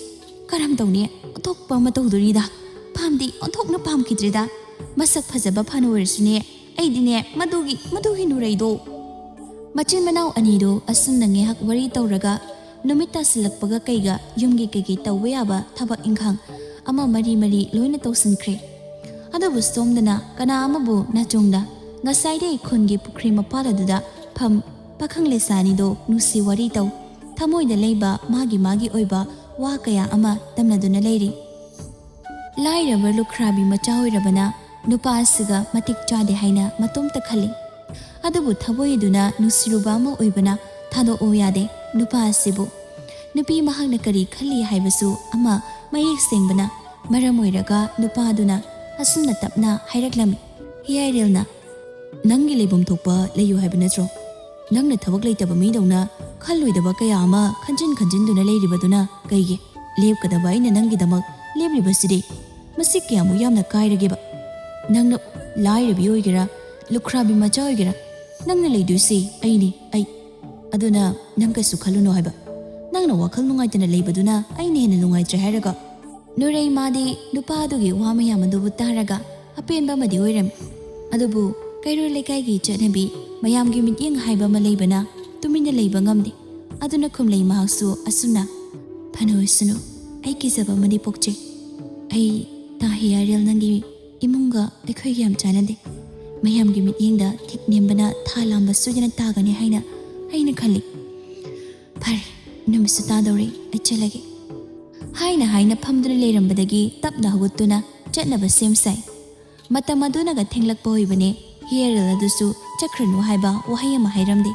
ꯀꯔꯝ ꯇꯧꯅꯤ? ꯑꯣꯟꯊꯣꯛꯄ ꯑꯃ ꯇꯧꯗꯣꯔꯤꯗ꯫ ꯄꯥꯝꯗꯤ ꯑꯣꯟꯊꯣꯛꯅ ꯄꯥꯝꯈꯤꯗ꯭ꯔꯦꯗ꯫ ꯃꯁꯛ ꯐꯖꯕ ꯐꯅ ꯑꯣꯏꯔꯁꯨꯅꯦ, ꯑꯩꯗꯤꯅꯦ ꯃꯗꯨꯒꯤ, ꯃꯗꯨꯒꯤ ꯅꯨꯔꯩꯗꯣ꯫ ꯃꯆꯤꯟ ꯃꯅꯥꯎ ꯑꯅꯤꯗꯣ ꯑꯁꯨꯝꯅ ꯉꯥꯏꯍꯥꯛ ꯋꯥꯔꯤ ꯇꯧꯔꯒ ꯅꯨꯃꯤꯠ ꯇꯥꯁꯤꯜꯂꯛꯄꯒ ꯀꯩꯒ ꯌꯨꯝꯒꯤ ꯀꯩꯀꯩ ꯇꯧꯕ ꯌꯥꯕ ꯊꯕꯛ ꯏꯪꯈꯥꯡ ꯑꯃ ꯃꯔꯤ ꯃꯔꯤ ꯂꯣꯏꯅ ꯇꯧꯁꯤꯟꯈ꯭ꯔꯦ꯫ ꯑꯗꯨꯕꯨ ꯁꯣꯝꯗꯅ ꯀꯅꯥ ꯑꯃꯕꯨ ꯅꯥꯆꯣꯡꯗ ꯉꯁꯥꯏꯗꯩ ꯈꯨꯟꯒꯤ ꯄꯨꯈ꯭ꯔꯤ ꯃꯄꯥꯜ ꯑꯗꯨꯗ ꯐꯝ ꯄꯥꯈꯪ ꯂꯩꯁꯥ ꯑꯅꯤꯗꯣ ꯅꯨꯡꯁꯤ ꯋꯥꯔꯤ ꯇꯧ, ꯊꯃꯣꯏꯗ ꯂꯩꯕ ꯃꯥꯒꯤ ꯃꯥꯒꯤ ꯑꯣꯏꯕ ꯋꯥ ꯀꯌꯥ ꯑꯃ ꯇꯝꯅꯗꯨꯅ ꯂꯩꯔꯤ꯫ ꯂꯥꯏꯔꯕ ꯂꯨꯈ꯭ꯔꯥꯕꯤ ꯃꯆꯥ ꯑꯣꯏꯔꯕꯅ ꯅꯨꯄꯥ ꯑꯁꯤꯒ ꯃꯇꯤꯛ ꯆꯥꯗꯦ ꯍꯥꯏꯅ ꯃꯇꯣꯝꯇ ꯈꯜꯂꯤ꯫ ꯑꯗꯨꯕꯨ ꯊꯃꯣꯏꯗꯨꯅ ꯅꯨꯡꯁꯤꯔꯨꯕ ꯑꯃ ꯑꯣꯏꯕꯅ ꯊꯥꯗꯣꯛꯑꯣ ꯌꯥꯗꯦ ꯅꯨꯄꯥ ꯑꯁꯤꯕꯨ꯫ ꯅꯨꯄꯤ ꯃꯍꯥꯛꯅ ꯀꯔꯤ ꯈꯜꯂꯤ ꯍꯥꯏꯕꯁꯨ ꯑꯃ ꯃꯌꯦꯛ ꯁꯦꯡꯕꯅ ꯃꯔꯝ ꯑꯣꯏꯔꯒ ꯅꯨꯄꯥꯗꯨꯅ ꯑꯁꯨꯝꯅ ꯇꯞꯅ ꯍꯥꯏꯔꯛꯂꯝꯃꯤ꯫ ꯍꯤꯌꯥꯏꯔꯦꯜꯅ, "ꯅꯪꯒꯤ ꯂꯩꯐꯝ ꯊꯣꯛꯄ ꯂꯩꯌꯨ ꯍꯥꯏꯕ ꯅꯠꯇ꯭ꯔꯣ? ꯅꯪꯅ ꯊꯕꯛ ꯂꯩꯇꯕ ꯃꯤꯗꯧꯅ ꯈꯜꯂꯣꯏꯗꯕ ꯀꯌꯥ ꯑꯃ ꯈꯟꯖꯤꯟ ꯈꯟꯖꯤꯟꯗꯨꯅ ꯂꯩꯔꯤꯕꯗꯨꯅ ꯀꯩꯒꯤ? ꯂꯦꯞꯀꯗꯕ ꯑꯩꯅ ꯅꯪꯒꯤꯗꯃꯛ ꯂꯦꯞꯂꯤꯕꯁꯤꯗꯤ꯫ ꯃꯁꯤ ꯀꯌꯥꯃꯨꯛ ꯌꯥꯝꯅ ꯀꯥꯏꯔꯒꯦꯕ? ꯅꯪꯅ ꯂꯥꯏꯔꯕꯤ ꯑꯣꯏꯒꯦꯔꯥ, ꯂꯨꯈ꯭ꯔꯥꯕꯤ ꯃꯆꯥ ꯑꯣꯏꯒꯦꯔꯥ, ꯅꯪꯅ ꯂꯩꯗꯣꯏꯁꯤ ꯑꯩꯅꯤ, ꯑꯩ꯫ ꯑꯗꯨꯅ ꯅꯪ ꯀꯩꯁꯨ ꯈꯜꯂꯨꯅꯨ ꯍꯥꯏꯕ꯫ ꯅꯪꯅ ꯋꯥꯈꯜ ꯅꯨꯡꯉꯥꯏꯇꯅ ꯂꯩꯕꯗꯨꯅ ꯑꯩꯅ ꯍꯦꯟꯅ ꯅꯨꯡꯉꯥꯏꯇ꯭ꯔꯦ ꯍꯥꯏꯔꯒ?" ꯅꯨꯔꯩꯃꯥꯗꯤ ꯅꯨꯄꯥ ꯑꯗꯨꯒꯤ ꯋꯥ ꯃꯌꯥꯝ ꯑꯗꯨꯕꯨ ꯇꯥꯔꯒ ꯑꯄꯦꯟꯕ ꯑꯃꯗꯤ ꯑꯣꯏꯔꯝꯃꯤ꯫ ꯑꯗꯨꯕꯨ ꯀꯩꯔꯣꯜ ꯂꯩꯀꯥꯏꯒꯤ ꯆꯠꯅꯕꯤ, ꯃꯌꯥꯝꯒꯤ ꯃꯤꯠꯌꯦꯡ ꯍꯥꯏꯕ ꯑꯃ ꯂꯩꯕꯅ ꯇꯨꯃꯤꯟꯅ ꯂꯩꯕ ꯉꯝꯗꯦ꯫ ꯑꯗꯨꯅ ꯈꯨꯝꯂꯩ ꯃꯍꯥꯛꯁꯨ ꯑꯁꯨꯝꯅ, "ꯐꯅ ꯑꯣꯏꯁꯅꯨ, ꯑꯩ ꯀꯤꯖꯕ ꯑꯃꯗꯤ ꯄꯣꯛꯆꯩ꯫ ꯑꯩ ꯇꯥ ꯍꯤꯌꯥꯏꯔꯦꯜ ꯅꯪꯒꯤ ꯏꯃꯨꯡꯒ ꯑꯩꯈꯣꯏꯒ ꯌꯥꯝ ꯆꯥꯟꯅꯗꯦ꯫ ꯃꯌꯥꯝꯒꯤ ꯃꯤꯠꯌꯦꯡꯗ ꯊꯤꯛ ꯅꯦꯝꯕꯅ ꯊꯥ ꯂꯥꯝꯕ ꯁꯣꯏꯗꯅ ꯇꯥꯒꯅꯤ ꯍꯥꯏꯅ ꯑꯩꯅ ꯈꯜꯂꯤ꯫ ꯐꯔꯦ, ꯅꯨꯃꯤꯠꯁꯨ ꯇꯥꯗꯧꯔꯦ, ꯑꯩ ꯆꯠꯂꯒꯦ" ꯍꯥꯏꯅ ꯍꯥꯏꯅ ꯐꯝꯗꯨꯅ ꯂꯩꯔꯝꯕꯗꯒꯤ ꯇꯞꯅ ꯍꯧꯒꯠꯇꯨꯅ ꯆꯠꯅꯕ ꯁꯦꯝ ꯁꯥꯏ꯫ ꯃꯇꯝ ꯑꯗꯨꯅꯒ ꯊꯦꯡꯂꯛꯄ ꯑꯣꯏꯕꯅꯦ, ꯍꯤꯌꯔꯦꯜ ꯑꯗꯨꯁꯨ ꯆꯠꯈ꯭ꯔꯅꯨ ꯍꯥꯏꯕ ꯋꯥꯍꯩ ꯑꯃ ꯍꯥꯏꯔꯝꯗꯦ꯫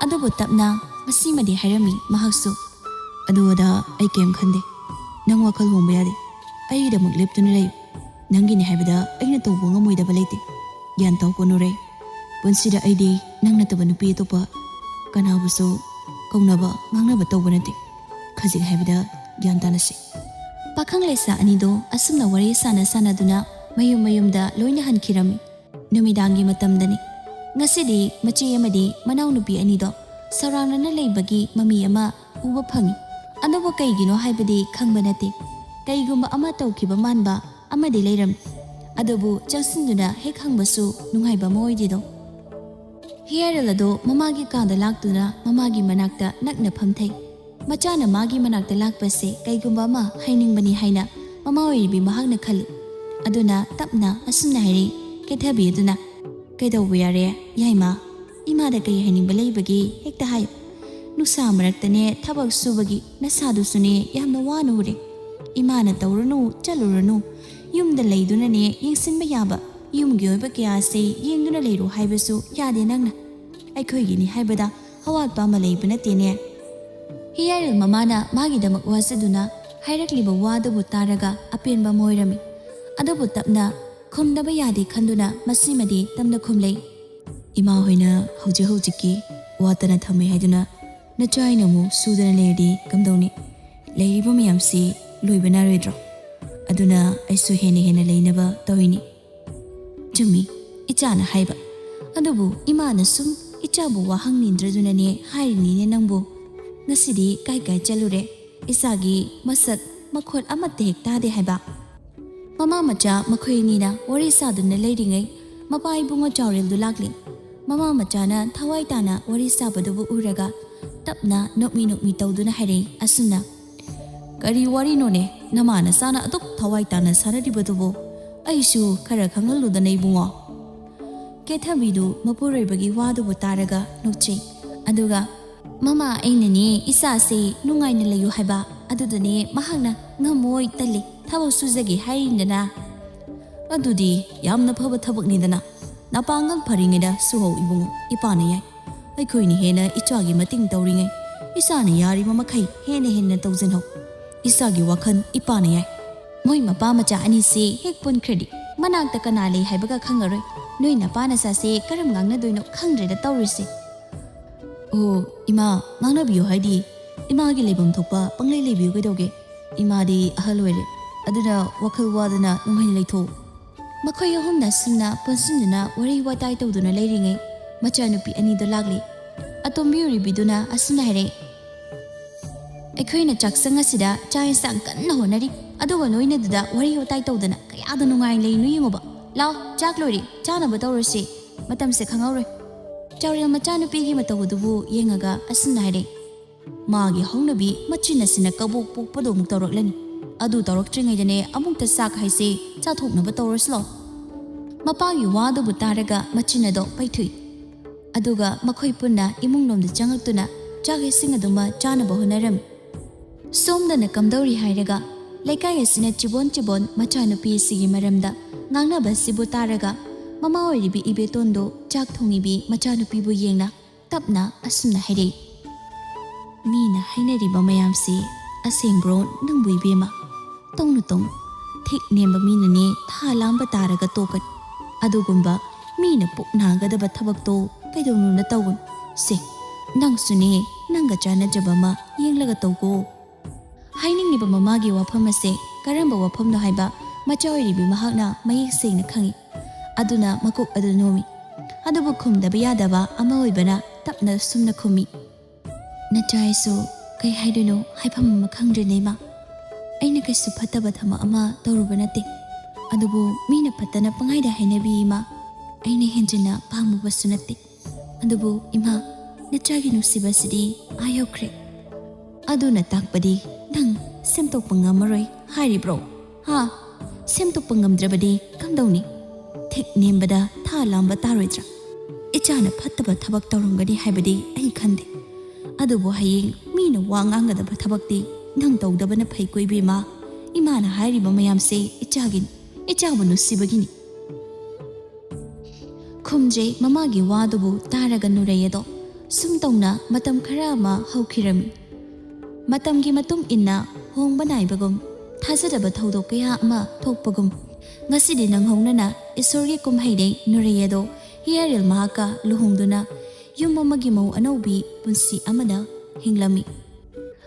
ꯑꯗꯨꯕꯨ ꯇꯞꯅ ꯃꯁꯤꯃꯗꯤ ꯍꯥꯏꯔꯝꯃꯤ ꯃꯍꯥꯛꯁꯨ꯫ "ꯑꯗꯨ ꯑꯗꯥ ꯑꯩ ꯀꯩꯝ ꯈꯟꯗꯦ꯫ ꯅꯪ ꯋꯥꯈꯜ ꯍꯣꯡꯕ ꯌꯥꯗꯦ꯫ ꯑꯩꯒꯤꯗꯃꯛ ꯂꯦꯞꯇꯨꯅ ꯂꯩꯌꯨ꯫ ꯅꯪꯒꯤꯅꯤ ꯍꯥꯏꯕꯗ ꯑꯩꯅ ꯇꯧꯕ ꯉꯝꯃꯣꯏꯗꯕ ꯂꯩꯇꯦ꯫ ꯒ꯭ꯌꯥꯟ ꯇꯥꯎꯀꯣ ꯅꯨꯔꯩ꯫ ꯄꯨꯟꯁꯤꯗ ꯑꯩꯗꯤ ꯅꯪ ꯅꯠꯇꯕ ꯅꯨꯄꯤ ꯑꯇꯣꯞꯄ ꯀꯅꯥꯕꯨꯁꯨ ꯀꯧꯅꯕ ꯉꯥꯡꯅꯕ ꯇꯧꯕ ꯅꯠꯇꯦ꯫ ꯈꯖꯤꯛ ꯍꯥꯏꯕꯗ ꯒ꯭ꯌꯥꯟ ꯇꯥꯅꯁꯤ"꯫ ꯄꯥꯈꯪ ꯂꯩꯁꯥ ꯑꯅꯤꯗꯣ ꯑꯁꯨꯝꯅ ꯋꯥꯔꯤ ꯁꯥꯟꯅ ꯁꯥꯟꯅꯗꯨꯅ ꯃꯌꯨꯝ ꯃꯌꯨꯝꯗ ꯂꯣꯏꯅ ꯍꯟꯈꯤꯔꯝꯃꯤ꯫ ꯅꯨꯃꯤꯗꯥꯡꯒꯤ ꯃꯇꯝꯗꯅꯤ꯫ ꯉꯁꯤꯗꯤ ꯃꯆꯦ ꯑꯃꯗꯤ ꯃꯅꯥꯎꯅꯨꯄꯤ ꯑꯅꯤꯗꯣ ꯁꯧꯔꯥꯡꯅꯅ ꯂꯩꯕꯒꯤ ꯃꯃꯤ ꯑꯃ ꯎꯕ ꯐꯪꯏ꯫ ꯑꯗꯨꯕꯨ ꯀꯩꯒꯤꯅꯣ ꯍꯥꯏꯕꯗꯤ ꯈꯪꯕ ꯅꯠꯇꯦ꯫ ꯀꯩꯒꯨꯝꯕ ꯑꯃ ꯇꯧꯈꯤꯕ ꯃꯥꯟꯕ ꯑꯃꯗꯤ ꯂꯩꯔꯝꯃꯤ꯫ ꯑꯗꯨꯕꯨ ꯆꯪꯁꯤꯟꯗꯨꯅ ꯍꯦꯛ ꯍꯪꯕꯁꯨ ꯅꯨꯡꯉꯥꯏꯕ ꯑꯃ ꯑꯣꯏꯗꯦꯗꯣ꯫ ꯍꯤꯌꯥꯔꯦꯜ ꯑꯗꯣ ꯃꯃꯥꯒꯤ ꯀꯥꯗ ꯂꯥꯛꯇꯨꯅ ꯃꯃꯥꯒꯤ ꯃꯅꯥꯛꯇ ꯅꯛꯅ ꯐꯝꯊꯩ꯫ ꯃꯆꯥꯅ ꯃꯥꯒꯤ ꯃꯅꯥꯛꯇ ꯂꯥꯛꯄꯁꯦ ꯀꯩꯒꯨꯝꯕ ꯑꯃ ꯍꯥꯏꯅꯤꯡꯕꯅꯤ ꯍꯥꯏꯅ ꯃꯃꯥ ꯑꯣꯏꯔꯤꯕꯤ ꯃꯍꯥꯛꯅ ꯈꯜꯂꯤ꯫ ꯑꯗꯨꯅ ꯇꯞꯅ ꯑꯁꯨꯝꯅ ꯍꯥꯏꯔꯛꯏ, ꯀꯦꯊꯕꯤ ꯑꯗꯨꯅ, "ꯀꯩꯗꯧꯕ ꯌꯥꯔꯦ, ꯌꯥꯏꯃ? ꯏꯃꯥꯗ ꯀꯩ ꯍꯥꯏꯅꯤꯡꯕ ꯂꯩꯕꯒꯦ ꯍꯦꯛꯇ ꯍꯥꯏꯌꯨ꯫ ꯅꯨꯡꯁꯥ ꯃꯔꯛꯇꯅꯦ ꯊꯕꯛ ꯁꯨꯕꯒꯤ ꯅꯁꯥꯗꯨꯁꯨꯅꯦ ꯌꯥꯝꯅ ꯋꯥꯅ ꯎꯔꯦ꯫ ꯏꯃꯥꯅ ꯇꯧꯔꯨꯅꯨ, ꯆꯠꯂꯨꯔꯅꯨ꯫ ꯌꯨꯝꯗ ꯂꯩꯗꯨꯅꯅꯦ ꯌꯦꯡꯁꯤꯟꯕ ꯌꯥꯕ ꯌꯨꯝꯒꯤ ꯑꯣꯏꯕ ꯀꯌꯥꯁꯦ ꯌꯦꯡꯗꯨꯅ ꯂꯩꯔꯣ ꯍꯥꯏꯕꯁꯨ ꯌꯥꯗꯦ ꯅꯪꯅ꯫ ꯑꯩꯈꯣꯏꯒꯤꯅꯤ ꯍꯥꯏꯕꯗ ꯑꯋꯥꯠꯄ ꯑꯃ ꯂꯩꯕ ꯅꯠꯇꯦꯅꯦ"꯫ ꯍꯤꯌꯥꯔꯦꯜ ꯃꯃꯥꯅ ꯃꯥꯒꯤꯗꯃꯛ ꯋꯥꯖꯗꯨꯅ ꯍꯥꯏꯔꯛꯂꯤꯕ ꯋꯥꯗꯨꯕꯨ ꯇꯥꯔꯒ ꯑꯄꯦꯟꯕ ꯑꯃ ꯑꯣꯏꯔꯝꯃꯤ꯫ ꯑꯗꯨꯕꯨ ꯇꯞꯅ ꯈꯨꯝꯗꯕ ꯌꯥꯗꯦ ꯈꯟꯗꯨꯅ ꯃꯁꯤꯃꯗꯤ ꯇꯞꯅ ꯈꯨꯝꯂꯩ꯫ "ꯏꯃꯥ ꯍꯣꯏꯅ ꯍꯧꯖꯤꯛ ꯍꯧꯖꯤꯛꯀꯤ ꯋꯥꯠꯇꯅ ꯊꯝꯃꯦ ꯍꯥꯏꯗꯨꯅ ꯅꯆꯥ ꯑꯩꯅ ꯑꯃꯨꯛ ꯁꯨꯗꯅ ꯂꯩꯔꯗꯤ ꯀꯝꯗꯧꯅꯤ? ꯂꯩꯔꯤꯕ ꯃꯌꯥꯝꯁꯤ ꯂꯣꯏꯕ ꯅꯥꯏꯔꯣꯏꯗ꯭ꯔꯣ? ꯑꯗꯨꯅ ꯑꯩꯁꯨ ꯍꯦꯟꯅ ꯍꯦꯟꯅ ꯂꯩꯅꯕ ꯇꯧꯔꯤꯅꯤ"꯫ "ꯆꯨꯝꯃꯤ, ꯏꯆꯥꯅ ꯍꯥꯏꯕ꯫ ꯑꯗꯨꯕꯨ ꯏꯃꯥꯅ ꯁꯨꯝ ꯏꯆꯥꯕꯨ ꯋꯥꯍꯪꯅꯤꯡꯗ꯭ꯔꯗꯨꯅꯅꯦ ꯍꯥꯏꯔꯤꯅꯤꯅꯦ ꯅꯪꯕꯨ꯫ ꯉꯁꯤꯗꯤ ꯀꯥꯏ ꯀꯥꯏ ꯆꯠꯂꯨꯔꯦ? ꯏꯆꯥꯒꯤ ꯃꯁꯛ ꯃꯈꯣꯜ ꯑꯃꯠꯇ ꯍꯦꯛ ꯇꯥꯗꯦ ꯍꯥꯏꯕ"꯫ ꯃꯃꯥ ꯃꯆꯥ ꯃꯈꯣꯏ ꯑꯅꯤꯅ ꯋꯥꯔꯤ ꯁꯥꯗꯨꯅ ꯂꯩꯔꯤꯉꯩ ꯃꯄꯥ ꯏꯕꯨꯡꯉꯣ ꯆꯥꯎꯔꯦꯜꯗꯨ ꯂꯥꯛꯂꯤ꯫ ꯃꯃꯥ ꯃꯆꯥꯅ ꯊꯋꯥꯏ ꯇꯥꯅ ꯋꯥꯔꯤ ꯁꯥꯕꯗꯨꯕꯨ ꯎꯔꯒ ꯇꯞꯅ ꯅꯣꯛꯃꯤ ꯅꯣꯛꯃꯤ ꯇꯧꯗꯨꯅ ꯍꯥꯏꯔꯛꯏ ꯑꯁꯨꯝꯅ, "ꯀꯔꯤ ꯋꯥꯔꯤꯅꯣꯅꯦ ꯅꯃꯥ ꯅꯆꯥꯅ ꯑꯗꯨꯛ ꯊꯋꯥꯏ ꯇꯥꯅ ꯁꯥꯟꯅꯔꯤꯕꯗꯨꯕꯨ? ꯑꯩꯁꯨ ꯈꯔ ꯈꯪꯍꯜꯂꯨꯗꯅ ꯏꯕꯨꯡꯉꯣ"꯫ ꯀꯦꯊꯕꯤꯗꯨ ꯃꯄꯨꯔꯣꯏꯕꯒꯤ ꯋꯥꯗꯨꯕꯨ ꯇꯥꯔꯒ ꯅꯣꯛꯆꯩ꯫ ꯑꯗꯨꯒ, "ꯃꯃꯥ, ꯑꯩꯅꯅꯦ ꯏꯆꯥꯁꯦ ꯅꯨꯡꯉꯥꯏꯅ ꯂꯩꯌꯨ ꯍꯥꯏꯕ, ꯑꯗꯨꯗꯅꯦ ꯃꯍꯥꯛꯅ ꯉꯝꯃꯣꯏ, ꯇꯜꯂꯤ, ꯊꯕꯛ ꯁꯨꯖꯒꯦ ꯍꯥꯏꯔꯤꯗꯅ"꯫ "ꯑꯗꯨꯗꯤ ꯌꯥꯝꯅ ꯐꯕ ꯊꯕꯛꯅꯤꯗꯅ꯫ ꯅꯄꯥꯡꯒꯜ ꯐꯔꯤꯉꯩꯗ ꯁꯨꯍꯧ ꯏꯕꯨꯡꯉꯣ, ꯏꯄꯥꯅ ꯌꯥꯏ꯫ ꯑꯩꯈꯣꯏꯅ ꯍꯦꯟꯅ ꯏꯆꯥꯒꯤ ꯃꯇꯦꯡ ꯇꯧꯔꯤꯉꯩ ꯏꯆꯥꯅ ꯌꯥꯔꯤꯕ ꯃꯈꯩ ꯍꯦꯟꯅ ꯍꯦꯟꯅ ꯇꯧꯁꯤꯟꯍꯧ꯫ ꯏꯆꯥꯒꯤ ꯋꯥꯈꯜ ꯏꯄꯥꯅ ꯌꯥꯏ"꯫ ꯃꯣꯏ ꯃꯄꯥ ꯃꯆꯥ ꯑꯅꯤꯁꯦ ꯍꯦꯛ ꯄꯨꯟꯈ꯭ꯔꯗꯤ ꯃꯅꯥꯛꯇ ꯀꯅꯥ ꯂꯩ ꯍꯥꯏꯕꯒ ꯈꯪꯉꯔꯣꯏ꯫ ꯅꯣꯏ ꯅꯄꯥ ꯅꯆꯥꯁꯦ ꯀꯔꯝ ꯉꯥꯡꯅꯗꯣꯏꯅꯣ ꯈꯪꯗ꯭ꯔꯦꯗ ꯇꯧꯔꯤꯁꯦ꯫ "ꯑꯣ ꯏꯃꯥ, ꯉꯥꯡꯅꯕꯤꯌꯨ ꯍꯥꯏꯗꯤ ꯏꯃꯥꯒꯤ ꯂꯩꯐꯝ ꯊꯣꯛꯄ ꯄꯪꯂꯩ ꯂꯩꯕꯤꯌꯨ ꯀꯩꯗꯧꯒꯦ? ꯏꯃꯥꯗꯤ ꯑꯍꯜ ꯑꯣꯏꯔꯦ, ꯑꯗꯨꯅ ꯋꯥꯈꯜ ꯋꯥꯗꯅ ꯅꯨꯡꯉꯥꯏꯅ ꯂꯩꯊꯣꯛꯎ"꯫ ꯃꯈꯣꯏ ꯑꯍꯨꯝꯅ ꯁꯨꯝꯅ ꯄꯨꯟꯁꯤꯟꯗꯨꯅ ꯋꯥꯔꯤ ꯋꯥꯇꯥꯏ ꯇꯧꯗꯨꯅ ꯂꯩꯔꯤꯉꯩ ꯃꯆꯥꯅꯨꯄꯤ ꯑꯅꯤꯗꯣ ꯂꯥꯛꯂꯤ꯫ ꯑꯇꯣꯝꯕꯤ ꯑꯣꯏꯔꯤꯕꯤꯗꯨꯅ ꯑꯁꯨꯝꯅ ꯍꯥꯏꯔꯛꯏ, "ꯑꯩꯈꯣꯏꯅ ꯆꯥꯛꯁꯪ ꯑꯁꯤꯗ ꯆꯥꯛ ꯌꯦꯟꯁꯥꯡ ꯀꯟꯅ ꯍꯣꯠꯅꯔꯤ, ꯑꯗꯨꯒ ꯅꯣꯏꯅꯗꯨꯗ ꯋꯥꯔꯤ ꯋꯥꯇꯥꯏ ꯇꯧꯗꯅ ꯀꯌꯥꯗ ꯅꯨꯡꯉꯥꯏꯅ ꯂꯩꯔꯤꯅꯣ ꯌꯦꯡꯉꯨꯕ꯫ ꯂꯥꯎ, ꯆꯥꯛ ꯂꯣꯏꯔꯦ, ꯆꯥꯅꯕ ꯇꯧꯔꯁꯤ, ꯃꯇꯝꯁꯦ ꯈꯪꯍꯧꯔꯣꯏ"꯫ ꯆꯥꯎꯔꯦꯜ ꯃꯆꯥꯅꯨꯄꯤꯒꯤ ꯃꯇꯧ ꯑꯗꯨꯕꯨ ꯌꯦꯡꯉꯒ ꯑꯁꯨꯝꯅ ꯍꯥꯏꯔꯛꯏ, "ꯃꯥꯒꯤ ꯍꯧꯅꯕꯤ ꯃꯆꯤꯟ ꯑꯁꯤꯅ ꯀꯕꯣꯛ ꯄꯣꯛꯄꯗꯣ ꯑꯃꯨꯛ ꯇꯧꯔꯛꯂꯅꯤ꯫ ꯑꯗꯨ ꯇꯧꯔꯛꯇ꯭ꯔꯤꯉꯩꯗꯅꯦ ꯑꯃꯨꯛꯇ ꯆꯥꯛ ꯍꯥꯏꯁꯦ ꯆꯥꯊꯣꯛꯅꯕ ꯇꯧꯔꯁꯤ ꯂꯥꯎ"꯫ ꯃꯄꯥꯒꯤ ꯋꯥꯗꯨꯕꯨ ꯇꯥꯔꯒ ꯃꯆꯤꯟ ꯑꯗꯣ ꯄꯩꯊꯨꯏ꯫ ꯑꯗꯨꯒ ꯃꯈꯣꯏ ꯄꯨꯟꯅ ꯏꯃꯨꯡꯂꯣꯝꯗ ꯆꯪꯉꯛꯇꯨꯅ ꯆꯥꯛ ꯏꯁꯤꯡ ꯑꯗꯨꯃ ꯆꯥꯅꯕ ꯍꯣꯠꯅꯔꯝꯃꯤ꯫ ꯁꯣꯝꯗꯅ ꯀꯝꯗꯧꯔꯤ ꯍꯥꯏꯔꯒ ꯂꯩꯀꯥꯏ ꯑꯁꯤꯅ ꯆꯤꯕꯣꯟ ꯆꯤꯕꯣꯟ ꯃꯆꯥꯅꯨꯄꯤ ꯑꯁꯤꯒꯤ ꯃꯔꯝꯗ ꯉꯥꯡꯅꯕ ꯑꯁꯤꯕꯨ ꯇꯥꯔꯒ ꯃꯃꯥ ꯑꯣꯏꯔꯤꯕꯤ ꯏꯕꯦꯇꯣꯟꯗꯣ ꯆꯥꯛ ꯊꯣꯡꯉꯤꯕꯤ ꯃꯆꯥꯅꯨꯄꯤꯕꯨ ꯌꯦꯡꯅ ꯇꯞꯅ ꯑꯁꯨꯝꯅ ꯍꯥꯏꯔꯛꯏ, "ꯃꯤꯅ ꯍꯥꯏꯅꯔꯤꯕ ꯃꯌꯥꯝꯁꯤ ꯑꯁꯦꯡꯕ꯭ꯔꯣ ꯅꯪꯕꯨ ꯏꯕꯦꯝꯃ? ꯇꯧꯅꯨ ꯇꯧꯅꯨ, ꯊꯤꯛ ꯅꯦꯝꯕ ꯃꯤꯅꯅꯦ ꯊꯥ ꯂꯥꯝꯕ ꯇꯥꯔꯒ ꯇꯣꯛꯀꯅꯤ꯫ ꯑꯗꯨꯒꯨꯝꯕ ꯃꯤꯅ ꯄꯨꯛ ꯅꯥꯒꯗꯕ ꯊꯕꯛꯇꯣ ꯀꯩꯗꯧꯅꯨꯅ ꯇꯧꯒꯅꯨ꯫ ꯁꯦ, ꯅꯪꯁꯨꯅꯦ ꯅꯪꯒ ꯆꯥꯟꯅꯖꯕ ꯑꯃ ꯌꯦꯡꯂꯒ ꯇꯧꯀꯣ"꯫ ꯍꯥꯏꯅꯤꯡꯂꯤꯕ ꯃꯃꯥꯒꯤ ꯋꯥꯐꯝ ꯑꯁꯦ ꯀꯔꯝꯕ ꯋꯥꯐꯝꯅꯣ ꯍꯥꯏꯕ ꯃꯆꯥ ꯑꯣꯏꯔꯤꯕꯤ ꯃꯍꯥꯛꯅ ꯃꯌꯦꯛ ꯁꯦꯡꯅ ꯈꯪꯏ꯫ ꯑꯗꯨꯅ ꯃꯀꯣꯛ ꯑꯗꯨ ꯅꯣꯝꯃꯤ꯫ ꯑꯗꯨꯕꯨ ꯈꯨꯝꯗꯕ ꯌꯥꯗꯕ ꯑꯃ ꯑꯣꯏꯕꯅ ꯇꯞꯅ ꯁꯨꯝꯅ ꯈꯨꯝꯃꯤ, "ꯅꯆꯥ ꯑꯩꯁꯨ ꯀꯩ ꯍꯥꯏꯗꯣꯏꯅꯣ ꯍꯥꯏꯐꯝ ꯑꯃ ꯈꯪꯗ꯭ꯔꯦꯅꯦ ꯏꯃꯥ꯫ ꯑꯩꯅ ꯀꯩꯁꯨ ꯐꯠꯇꯕ ꯊꯕꯛ ꯑꯃ ꯇꯧꯔꯨꯕ ꯅꯠꯇꯦ꯫ ꯑꯗꯨꯕꯨ ꯃꯤꯅ ꯐꯠꯇꯅ ꯄꯪꯍꯥꯏꯗ ꯍꯥꯏꯅꯕꯤ ꯏꯃꯥ꯫ ꯑꯩꯅ ꯍꯦꯟꯖꯤꯟꯅ ꯄꯥꯝꯃꯨꯕꯁꯨ ꯅꯠꯇꯦ꯫ ꯑꯗꯨꯕꯨ ꯏꯃꯥ, ꯅꯆꯥꯒꯤ ꯅꯨꯡꯁꯤꯕꯁꯤꯗꯤ ꯑꯥ ꯌꯧꯈ꯭ꯔꯦ꯫ ꯑꯗꯨꯅ ꯇꯥꯛꯄꯗꯤ ꯅꯪ ꯁꯦꯝꯗꯣꯛꯄ ꯉꯝꯃꯔꯣꯏ ꯍꯥꯏꯔꯤꯕ꯭ꯔꯣ? ꯍꯥ? ꯁꯦꯝꯗꯣꯛꯄ ꯉꯝꯗ꯭ꯔꯕꯗꯤ ꯀꯝꯗꯧꯅꯤ? ꯊꯤꯛ ꯅꯦꯝꯕꯗ ꯊꯥ ꯂꯥꯝꯕ ꯇꯥꯔꯣꯏꯗ꯭ꯔꯥ? ꯏꯆꯥꯅ ꯐꯠꯇꯕ ꯊꯕꯛ ꯇꯧꯔꯝꯒꯅꯤ ꯍꯥꯏꯕꯗꯤ ꯑꯩ ꯈꯟꯗꯦ꯫ ꯑꯗꯨꯕꯨ ꯍꯌꯦꯡ ꯃꯤꯅ ꯋꯥ ꯉꯥꯡꯒꯗꯕ ꯊꯕꯛꯇꯤ ꯅꯪ ꯇꯧꯗꯕꯅ ꯐꯩꯀꯣ ꯏꯕꯦꯝꯃ꯫ ꯏꯃꯥꯅ ꯍꯥꯏꯔꯤꯕ ꯃꯌꯥꯝꯁꯦ ꯏꯆꯥꯒꯤꯅꯤ, ꯏꯆꯥꯕꯨ ꯅꯨꯡꯁꯤꯕꯒꯤꯅꯤ"꯫ ꯈꯨꯝꯗ꯭ꯔꯦ ꯃꯃꯥꯒꯤ ꯋꯥꯗꯨꯕꯨ ꯇꯥꯔꯒ ꯅꯨꯔꯩ ꯑꯗꯣ ꯁꯨꯝ ꯇꯧꯅ ꯃꯇꯝ ꯈꯔ ꯑꯃ ꯍꯧꯈꯤꯔꯝꯃꯤ꯫ ꯃꯇꯝꯒꯤ ꯃꯇꯨꯡ ꯏꯟꯅ ꯍꯣꯡꯕ ꯅꯥꯏꯕꯒꯨꯝ, ꯊꯥꯖꯗꯕ ꯊꯧꯗꯣꯛ ꯀꯌꯥ ꯑꯃ ꯊꯣꯛꯄꯒꯨꯝ, ꯉꯁꯤꯗꯤ ꯅꯪꯍꯧꯅꯅ ꯏꯁꯣꯔꯒꯤ ꯀꯨꯝꯍꯩꯗꯩ ꯅꯨꯔꯩ ꯑꯗꯣ ꯍꯤꯌꯥꯔꯦꯜ ꯃꯍꯥꯛꯀ ꯂꯨꯍꯣꯡꯗꯨꯅ ꯌꯨꯝ ꯑꯃꯒꯤ ꯃꯧ ꯑꯅꯧꯕꯤ ꯄꯨꯟꯁꯤ ꯑꯃꯗ ꯍꯤꯡꯂꯝꯃꯤ꯫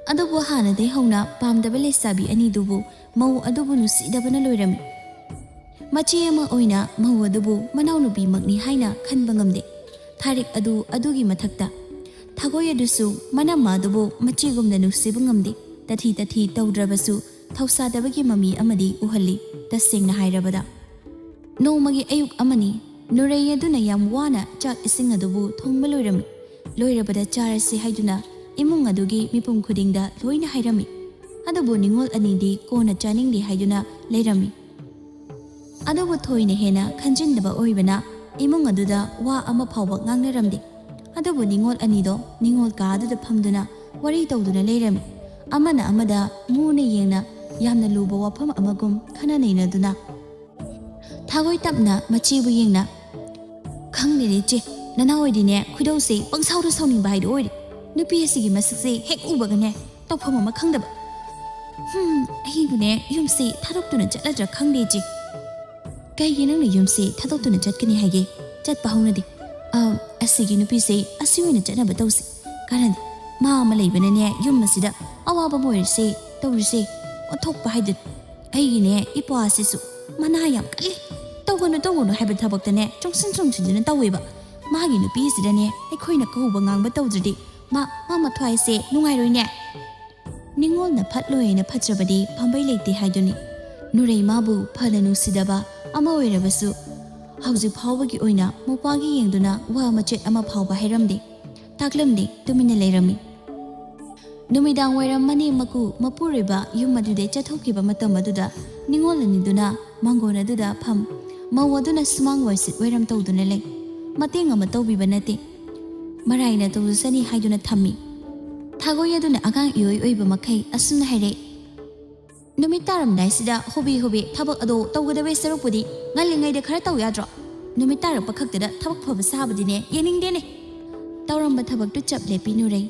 ꯑꯗꯨꯕꯨ ꯍꯥꯟꯅꯗꯩ ꯍꯧꯅ ꯄꯥꯝꯗꯕ ꯂꯩꯁꯥꯕꯤ ꯑꯅꯤꯗꯨꯕꯨ ꯃꯧ ꯑꯗꯨꯕꯨ ꯅꯨꯡꯁꯤꯗꯕꯅ ꯂꯣꯏꯔꯝꯃꯤ꯫ ꯃꯆꯦ ꯑꯃ ꯑꯣꯏꯅ ꯃꯧ ꯑꯗꯨꯕꯨ ꯃꯅꯥꯎꯅꯨꯄꯤꯃꯛꯅꯤ ꯍꯥꯏꯅ ꯈꯟꯕ ꯉꯝꯗꯦ꯫ ꯊꯥꯔꯤꯛ ꯑꯗꯨ ꯑꯗꯨꯒꯤ ꯃꯊꯛꯇ ꯊꯥꯒꯣꯏ ꯑꯗꯨꯁꯨ ꯃꯅꯝꯃ ꯑꯗꯨꯕꯨ ꯃꯆꯤꯒꯨꯝꯅ ꯅꯨꯡꯁꯤꯕ ꯉꯝꯗꯦ꯫ ꯇꯊꯤ ꯇꯊꯤ ꯇꯧꯗ꯭ꯔꯕꯁꯨ ꯊꯧꯁꯥꯗꯕꯒꯤ ꯃꯃꯤ ꯑꯃꯗꯤ ꯎꯍꯜꯂꯤ꯫ ꯇꯁꯦꯡꯅ ꯍꯥꯏꯔꯕꯗ, ꯅꯣꯡꯃꯒꯤ ꯑꯌꯨꯛ ꯑꯃꯅꯤ꯫ ꯅꯨꯔꯩ ꯑꯗꯨꯅ ꯌꯥꯝ ꯋꯥꯅ ꯆꯥꯛ ꯏꯁꯤꯡ ꯑꯗꯨꯕꯨ ꯊꯣꯡꯕ ꯂꯣꯏꯔꯝꯃꯤ꯫ ꯂꯣꯏꯔꯕꯗ ꯆꯥꯔꯁꯤ ꯍꯥꯏꯗꯨꯅ ꯏꯃꯨꯡ ꯑꯗꯨꯒꯤ ꯃꯤꯄꯨꯝ ꯈꯨꯗꯤꯡꯗ ꯂꯣꯏꯅ ꯍꯥꯏꯔꯝꯃꯤ꯫ ꯑꯗꯨꯕꯨ ꯅꯤꯉꯣꯜ ꯑꯅꯤꯗꯤ ꯀꯣꯟꯅ ꯆꯥꯅꯤꯡꯂꯤ ꯍꯥꯏꯗꯨꯅ ꯂꯩꯔꯝꯃꯤ꯫ ꯑꯗꯨꯕꯨ ꯊꯣꯏꯅ ꯍꯦꯟꯅ ꯈꯟꯖꯤꯟꯗꯕ ꯑꯣꯏꯕꯅ ꯏꯃꯨꯡ ꯑꯗꯨꯗ ꯋꯥ ꯑꯃ ꯐꯥꯎꯕ ꯉꯥꯡꯅꯔꯝꯗꯦ꯫ ꯑꯗꯨꯕꯨ ꯅꯤꯉꯣꯜ ꯑꯅꯤꯗꯣ ꯅꯤꯉꯣꯜ ꯀꯥ ꯑꯗꯨꯗ ꯐꯝꯗꯨꯅ ꯋꯥꯔꯤ ꯇꯧꯗꯨꯅ ꯂꯩꯔꯝꯃꯤ꯫ ꯑꯃꯅ ꯑꯃꯗ ꯃꯨꯅ ꯌꯦꯡꯅ ꯌꯥꯝꯅ ꯂꯨꯕ ꯋꯥꯐꯝ ꯑꯃꯒꯨꯝ ꯈꯟꯅ ꯅꯩꯅꯗꯨꯅ꯫ ꯊꯥꯒꯣꯏ ꯇꯞꯅ ꯃꯆꯦꯕꯨ ꯌꯦꯡꯅ, "ꯈꯪꯗꯦꯅꯦ ꯏꯆꯦ, ꯅꯅꯥꯎ ꯑꯣꯏꯗꯤꯅꯦ ꯈꯣꯏꯗꯧꯁꯦ ꯄꯪꯁꯥꯎꯗ ꯁꯥꯎꯅꯤꯡꯕ ꯍꯥꯏꯗꯣ ꯑꯣꯏꯔꯦ꯫ ꯅꯨꯄꯤ ꯑꯁꯤꯒꯤ ꯃꯁꯛꯁꯦ ꯍꯦꯛ ꯎꯕꯒꯅꯦ ꯇꯧꯐꯝ ꯑꯃ ꯈꯪꯗꯕ꯫ ꯍꯝ, ꯑꯩꯕꯨꯅꯦ ꯌꯨꯝꯁꯦ ꯊꯥꯗꯣꯛꯇꯨꯅ ꯆꯠꯂꯗ꯭ꯔꯥ ꯈꯪꯗꯦ ꯏꯆꯦ꯫" "ꯀꯩꯒꯤ ꯅꯪꯅ ꯌꯨꯝꯁꯦ ꯊꯥꯗꯣꯛꯇꯨꯅ ꯆꯠꯀꯅꯤ ꯍꯥꯏꯒꯦ? ꯆꯠꯄ ꯍꯧꯅꯗꯦ꯫ ꯑ, ꯑꯁꯤꯒꯤ ꯅꯨꯄꯤꯁꯦ ꯑꯁꯤ ꯑꯣꯏꯅ ꯆꯠꯅꯕ ꯇꯧꯁꯤ꯫ ꯀꯥꯟꯅꯗꯦ꯫ ꯃꯥ ꯑꯃ ꯂꯩꯕꯅꯅꯦ ꯌꯨꯝ ꯑꯁꯤꯗ ꯑꯋꯥꯕ ꯑꯃ ꯑꯣꯏꯔꯁꯦ ꯇꯧꯔꯤꯁꯦ꯫ ꯑꯣꯟꯊꯣꯛꯄ ꯍꯥꯏꯗꯨꯅꯤ꯫ ꯑꯩꯒꯤꯅꯦ ꯏꯄ꯭ꯋꯥꯁꯤꯁꯨ ꯃꯅꯥ ꯌꯥꯝ ꯀꯜꯂꯤ꯫ ꯇꯧꯒꯅꯨ ꯇꯧꯒꯅꯨ ꯍꯥꯏꯕ ꯊꯕꯛꯇꯅꯦ ꯆꯪꯁꯤꯟ ꯆꯪꯁꯤꯟꯗꯨꯅ ꯇꯧꯋꯦꯕ꯫ ꯃꯥꯒꯤ ꯅꯨꯄꯤꯁꯤꯗꯅꯦ ꯑꯩꯈꯣꯏꯅ ꯀꯧꯕ ꯉꯥꯡꯕ ꯇꯧꯗ꯭ꯔꯗꯤ ꯃꯥ, ꯃꯥ ꯃꯊ꯭ꯋꯥꯏꯁꯦ ꯅꯨꯡꯉꯥꯏꯔꯣꯏꯅꯦ꯫" ꯅꯤꯉꯣꯜꯅ ꯐꯠꯂꯣꯏꯅ ꯐꯠꯇ꯭ꯔꯕꯗꯤ ꯐꯝꯕꯩ ꯂꯩꯇꯦ ꯍꯥꯏꯗꯨꯅꯤ꯫ ꯅꯨꯔꯩ ꯃꯥꯕꯨ ꯐꯅ ꯅꯨꯡꯁꯤꯗꯕ ꯑꯃ ꯑꯣꯏꯔꯕꯁꯨ ꯍꯧꯖꯤꯛ ꯐꯥꯎꯕꯒꯤ ꯑꯣꯏꯅ ꯃꯧꯄ꯭ꯋꯥꯒꯤ ꯌꯦꯡꯗꯨꯅ ꯋꯥ ꯃꯆꯦꯠ ꯑꯃ ꯐꯥꯎꯕ ꯍꯥꯏꯔꯝꯗꯦ, ꯇꯥꯛꯂꯝꯗꯦ, ꯇꯨꯃꯤꯟꯅ ꯂꯩꯔꯝꯃꯤ꯫ ꯅꯨꯃꯤꯗꯥꯡ ꯋꯥꯏꯔꯝ ꯃꯅꯦꯝ ꯃꯀꯨ ꯃꯄꯨꯔꯣꯏꯕ ꯌꯨꯝ ꯑꯗꯨꯗꯩ ꯆꯠꯊꯣꯛꯈꯤꯕ ꯃꯇꯝ ꯑꯗꯨꯗ ꯅꯤꯉꯣꯜ ꯑꯅꯤꯗꯨꯅ ꯃꯥꯡꯒꯣꯟ ꯑꯗꯨꯗ ꯐꯝ, ꯃꯧ ꯑꯗꯨꯅ ꯁꯨꯃꯥꯡ ꯋꯥꯏꯁꯤꯠ ꯋꯥꯏꯔꯝ ꯇꯧꯗꯨꯅ ꯂꯩ꯫ ꯃꯇꯦꯡ ꯑꯃ ꯇꯧꯕꯤꯕ ꯅꯠꯇꯦ꯫ ꯃꯔꯥꯏꯅ ꯇꯧꯖꯁꯅꯤ ꯍꯥꯏꯗꯨꯅ ꯊꯝꯃꯤ꯫ ꯊꯥꯒꯣꯏ ꯑꯗꯨꯅ ꯑꯉꯥꯡ ꯏꯑꯣꯏ ꯑꯣꯏꯕ ꯃꯈꯩ ꯑꯁꯨꯝꯅ ꯍꯥꯏꯔꯛꯏ, "ꯅꯨꯃꯤꯠ ꯇꯥꯔꯝꯗꯥꯏꯁꯤꯗ ꯍꯣꯕꯦ ꯍꯣꯕꯦ ꯊꯕꯛ ꯑꯗꯣ ꯇꯧꯒꯗꯕꯩ ꯁꯔꯨꯛꯄꯨꯗꯤ ꯉꯜꯂꯤꯉꯩꯗ ꯈꯔ ꯇꯧ ꯌꯥꯗ꯭ꯔꯣ? ꯅꯨꯃꯤꯠ ꯇꯥꯔꯛꯄ ꯈꯛꯇꯗ ꯊꯕꯛ ꯐꯕ ꯁꯥꯕꯗꯤꯅꯦ ꯌꯦꯡꯅꯤꯡꯗꯦꯅꯦ꯫" ꯇꯧꯔꯝꯕ ꯊꯕꯛꯇꯨ ꯆꯞ ꯂꯦꯞꯄꯤ ꯅꯨꯔꯩ꯫